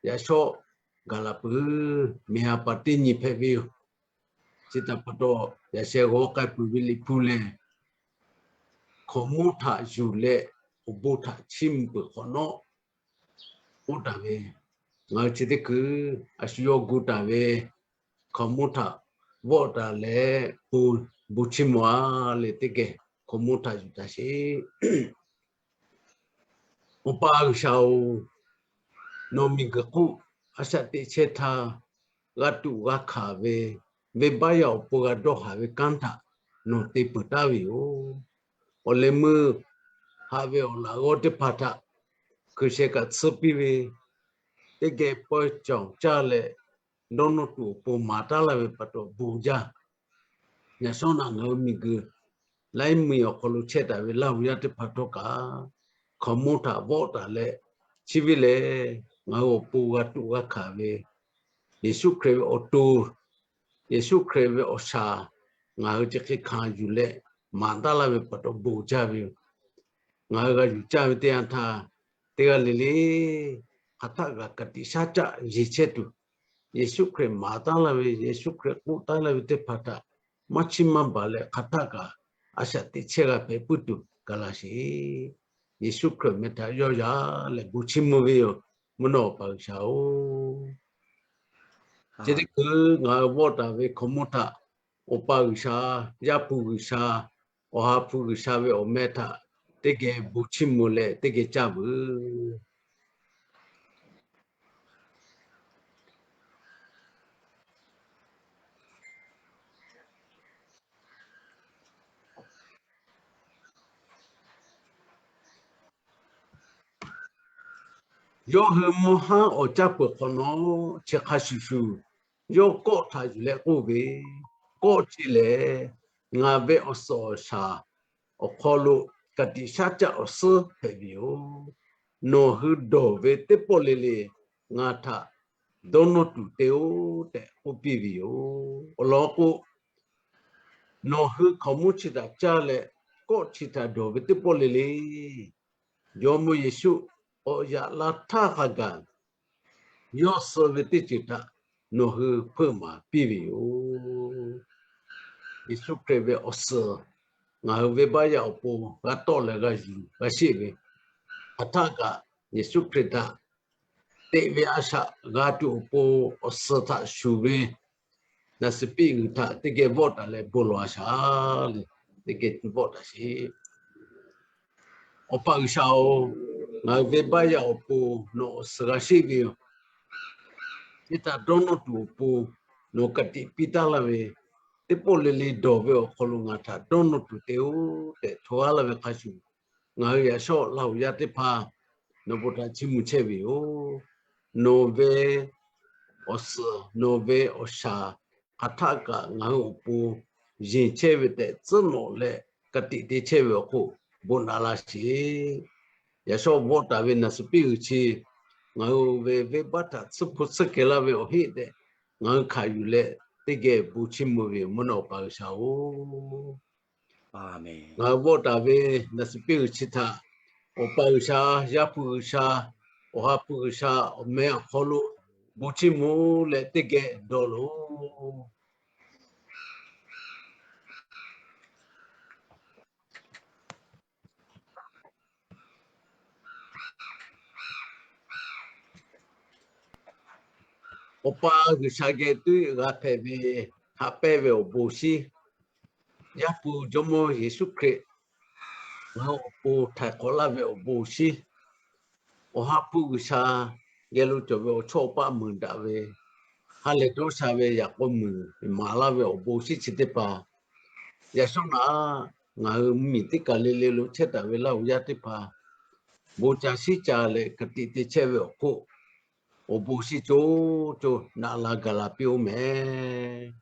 yaꞈ shawˉ gaˬ la peuˬ. Miˬ ha pa teˇ nyi hpehꞈ ve yoˬ. Chi htaꞈ pa taw, yaꞈ sheh g'awˇ k'ai peuˬ ve Liꞈ hpu lehˬ, hkaoˍmonˇ htaꞈ yuˬ leh awˬ bon htaꞈ chiˇ mvuh peuˬ hk'awꞈ nawˉ, oˇ taˍ ve, ngaˬ hui chi teˇ hkui a shu yawˇ gu taˍ ve hkaoˍmonˇ htaꞈ vawˆ taˍ leh, bon chiˇ mvuh-a leh teˇ geh hkaoˍmonˇ htaꞈ yuˬ taˍ sheˍ. Awˬ pa G'uiˬsha-oˬ, nawˬ miˬguiˬ hk'oˆ a shaꞈ teꞈ chehˇ htaˇ, g'a tuꞈ g'a hkanˍ ve, venˇbaˆ yaˇ awˬ pon g'a dawˇ haˍ ve kanˉ htaꞈ nawˬ te peuˬ taˍ ve yoˬ. Awˬ leh meuˇ haꞈ ve awˬ laꞈ g'awˇ teˇ hpaˍ htaꞈ hkui sheh kaꞈ tsuhˇ piˇ ve, teˇ geh pawehˇ cawˬ caˇ leh, dawˇ nawˇ tuˬ awˬ pon maˍ taˉ laˇ ve pa taw bon jaˇ. Yaꞈ shawˉ naꞈ ngaˬ hui miˬguiˬ laiˉ mvuhˇmiˬ awˬ hk'aw lo chehˇ taˍ ve Laˇ huˍ yaˇ teˇ hpaˍ htawˇ kaꞈ, hkaoˍ monˇ htaꞈ vawˆ taˍ leh, chi ve lehˬ ngaˬ hui awˬ pon g'a tuꞈ g'a hkanˍ ve Yeˍsuˆ Hkriꞈ ve awˬ to, Yeˍsuˆ Hkriꞈ ve awˬ shaˍ, ngaˬ hui chi hk'e hkanˍ yuˬ leh maˍ taˉ laˇ ve pa taw bon jaˇ ve yoˬ. Ngaˬ hui g'a yuˬ caˇ ve teˇ yanˇ htaˇ, teˇ g'aˇ le le hk'aˬ htaˆ kaꞈ ka tiꞈ shaˉ caˆ yeˬ chehˇ tuˬ, Yeˍsuˆ Hkriꞈ maˍ taˉ laˇ ve, Yeˍsuˆ Hkriꞈ k'oˆ taˉ laˇ ve teˇ hpaˍ htaꞈ maˇ chiˇ maˇ baˬ leh, hk'aˬ htaˆ kaꞈ a shaꞈ teꞈ chehˇ g'a hpehꞈ puiˉ tuˬ gaˬ la sheˍ. Yeˍsuˆ Hkriꞈ awˬ meh htaꞈ yawˇ yaˇ leh bon chiˇ mvuh ve yoˬ. Mvuhˇ naw Awˬ pa G'uiˬsha-oˬ, chi teˇ hkui ngaˬ hui vawˆ taˍ ve hkaoˍ monˇ htaꞈ Awˬ pa G'uiˬsha, Yaˇ hpu G'uiˬsha, Awˬ ha hpu G'uiˬsha ve awˬ meh htaꞈ teˇ geh bon chiˇ mvuh leh teˇ geh caˇ veuˬ. Yawˇ hui mvuhˇ haˉ awˬ caˇ peuˬ hk'awꞈ nawˉ, chi hk'a shuˍ shuˍ yawˇ kawˆ htaꞈ yuˬ leh k'oˆ ve, Kawˆ ce lehˬ, ngaˬ ve awˬ suhˍ awˬ shaˍ awˬ hk'aw lo ka tiꞈ shaˉ caˆ awˬ suhˉ hpehꞈ ve yoˬ. Nawˬ hui dawˬ ve teˇ pawˆ le le ngaˬ htaꞈ dawˇ nawˇ tuˬ te-oˆ tehꞈ k'oˆ piˇ ve yoˬ. Awˬ lawn k'o, nawˬ hui hkaoˍ monˇ chi htaꞈ caˇ leh kawˆ chi htaꞈ dawˬ ve teˇ pawˆ le le, Jawˇmawˇ Yeˍsuˆ k'awꞈ yaꞈ la htaˇ hk'a gaˬ, yawˇ suh ve teˇ ceuˬ htaꞈ nawˬ hui hpeuˆ maˍ piˇ ve yoˬ. Yeˍsuˆ Hkriꞈ ve awˬ suhˍ ngaˬ hui venˇbaˆ yaˇ awˬ pon g'a tawˆ leh g'a yuˬ g'a sheˆ ve, hk'aˬ htaˆ kaꞈ Yeˍsuˆ Hkriꞈ htaꞈ teꞈ ve a shaꞈ g'a tuˬ awˬ pon awˬ suhˍ htaꞈ shuˍ ve naˍ suˍ piˆ g'uiˬ htaꞈ teˇ geh vawˆ taˍ leh bon lawˬ a shaˍ le. Teˇ geh vawˆ taˍ sheˍ. Awˬ pa G'uiˬsha-oˬ, ngaˬ hui venˇbaˆ yaˇ awˬ pon nawˬ awˬ suhˍ g'a sheˆ ve yoˬ. Chi htaꞈ dawˇ nawˇ tuˬ awˬ pon nawˬ ka tiꞈ piˇ taˉ laˇ ve, teˇ pawˆ le le dawˬ ve awˬ hk'aw lo ngaˬ htaꞈ dawˇ nawˇ tuˬ te-oˆ tehꞈ hto aˉ laˇ ve hk'a shuˍ, ngaˬ hui yaꞈ shawˉ Laˇ huˍ yaˇ teˇ hpaˍ nawˬ bon htaꞈ chiˇ mvuh chehˇ ve yoˬ. Nawˬ ve awˬ suhˍ, nawˬ ve awˬ shaˍ, hk'aˬ htaˆ kaꞈ ngaˬ hui awˬ pon yeˬ chehˇ ve tehꞈ tcuhˉ nawꞈ leh ka tiꞈ te chehˇ ve awˬ hk'oˆ bon naꞈ la sheˍ. Yaꞈ shawˉ vawˆ taˍ ve naˍ suˍ piˆ g'uiˬ chi ngaˬ hui ve venˇbaˆ htaꞈ tsuhˇ hpu tsuhˇ kehˬ laˇ ve awˬ heˆ tehꞈ ngaˬ hui hkanˍ yuˬ leh teˇ geh bon chiˇ mvuh ve yoˬ. Mvuhˇ naw Awˬ pa G'uiˬsha-oˬ, ngaˬ hui vawˆ taˍ ve naˍ suˍ piˆ g'uiˬ chi htaꞈ Awˬ pa G'uiˬsha, Yaˇ hpu G'uiˬsha, Awˬ ha hpu G'uiˬsha awˬ meh awˬ hk'aw lo bon chiˇ mvuh leh teˇ geh dawˇ loˬ. Awˬ pa G'uiˬsha geh tuˉ g'a hpehꞈ ve haꞈ pehnˇ ve awˬ bon shinˉ, Yaˇ hpu Jawˇmawˇ Yeˍsuˆ Hkriꞈ ngaˬ hui awˬ pon htaiˍ hk'awꞈ laˇ ve awˬ bon shinˉ, Awˬ ha hpu G'uiˬsha geh lo cawˬ ve awˬ chawˇ awˬ paˆ meuˍ daꞈ ve ha lehˬ dawˇ sha ve yaꞈ k'aw meuˍ maˍ laˇ ve awˬ bon shinˉ chi teˇ hpaˍ, yaꞈ shawˉ naꞈ ngaˬ hui mvuhˇmiˬ teˇ kaˬ le le lo chehˇ taˍ ve Laˇ huˍ yaˇ teˇ hpaˍ bon ca shiˉ ca leh ka tiꞈ te chehˇ ve awˬ hk'oˆ, awˬ bon shinˉ co co naꞈ la gaˬ la piˇ-oˆ mehˍ.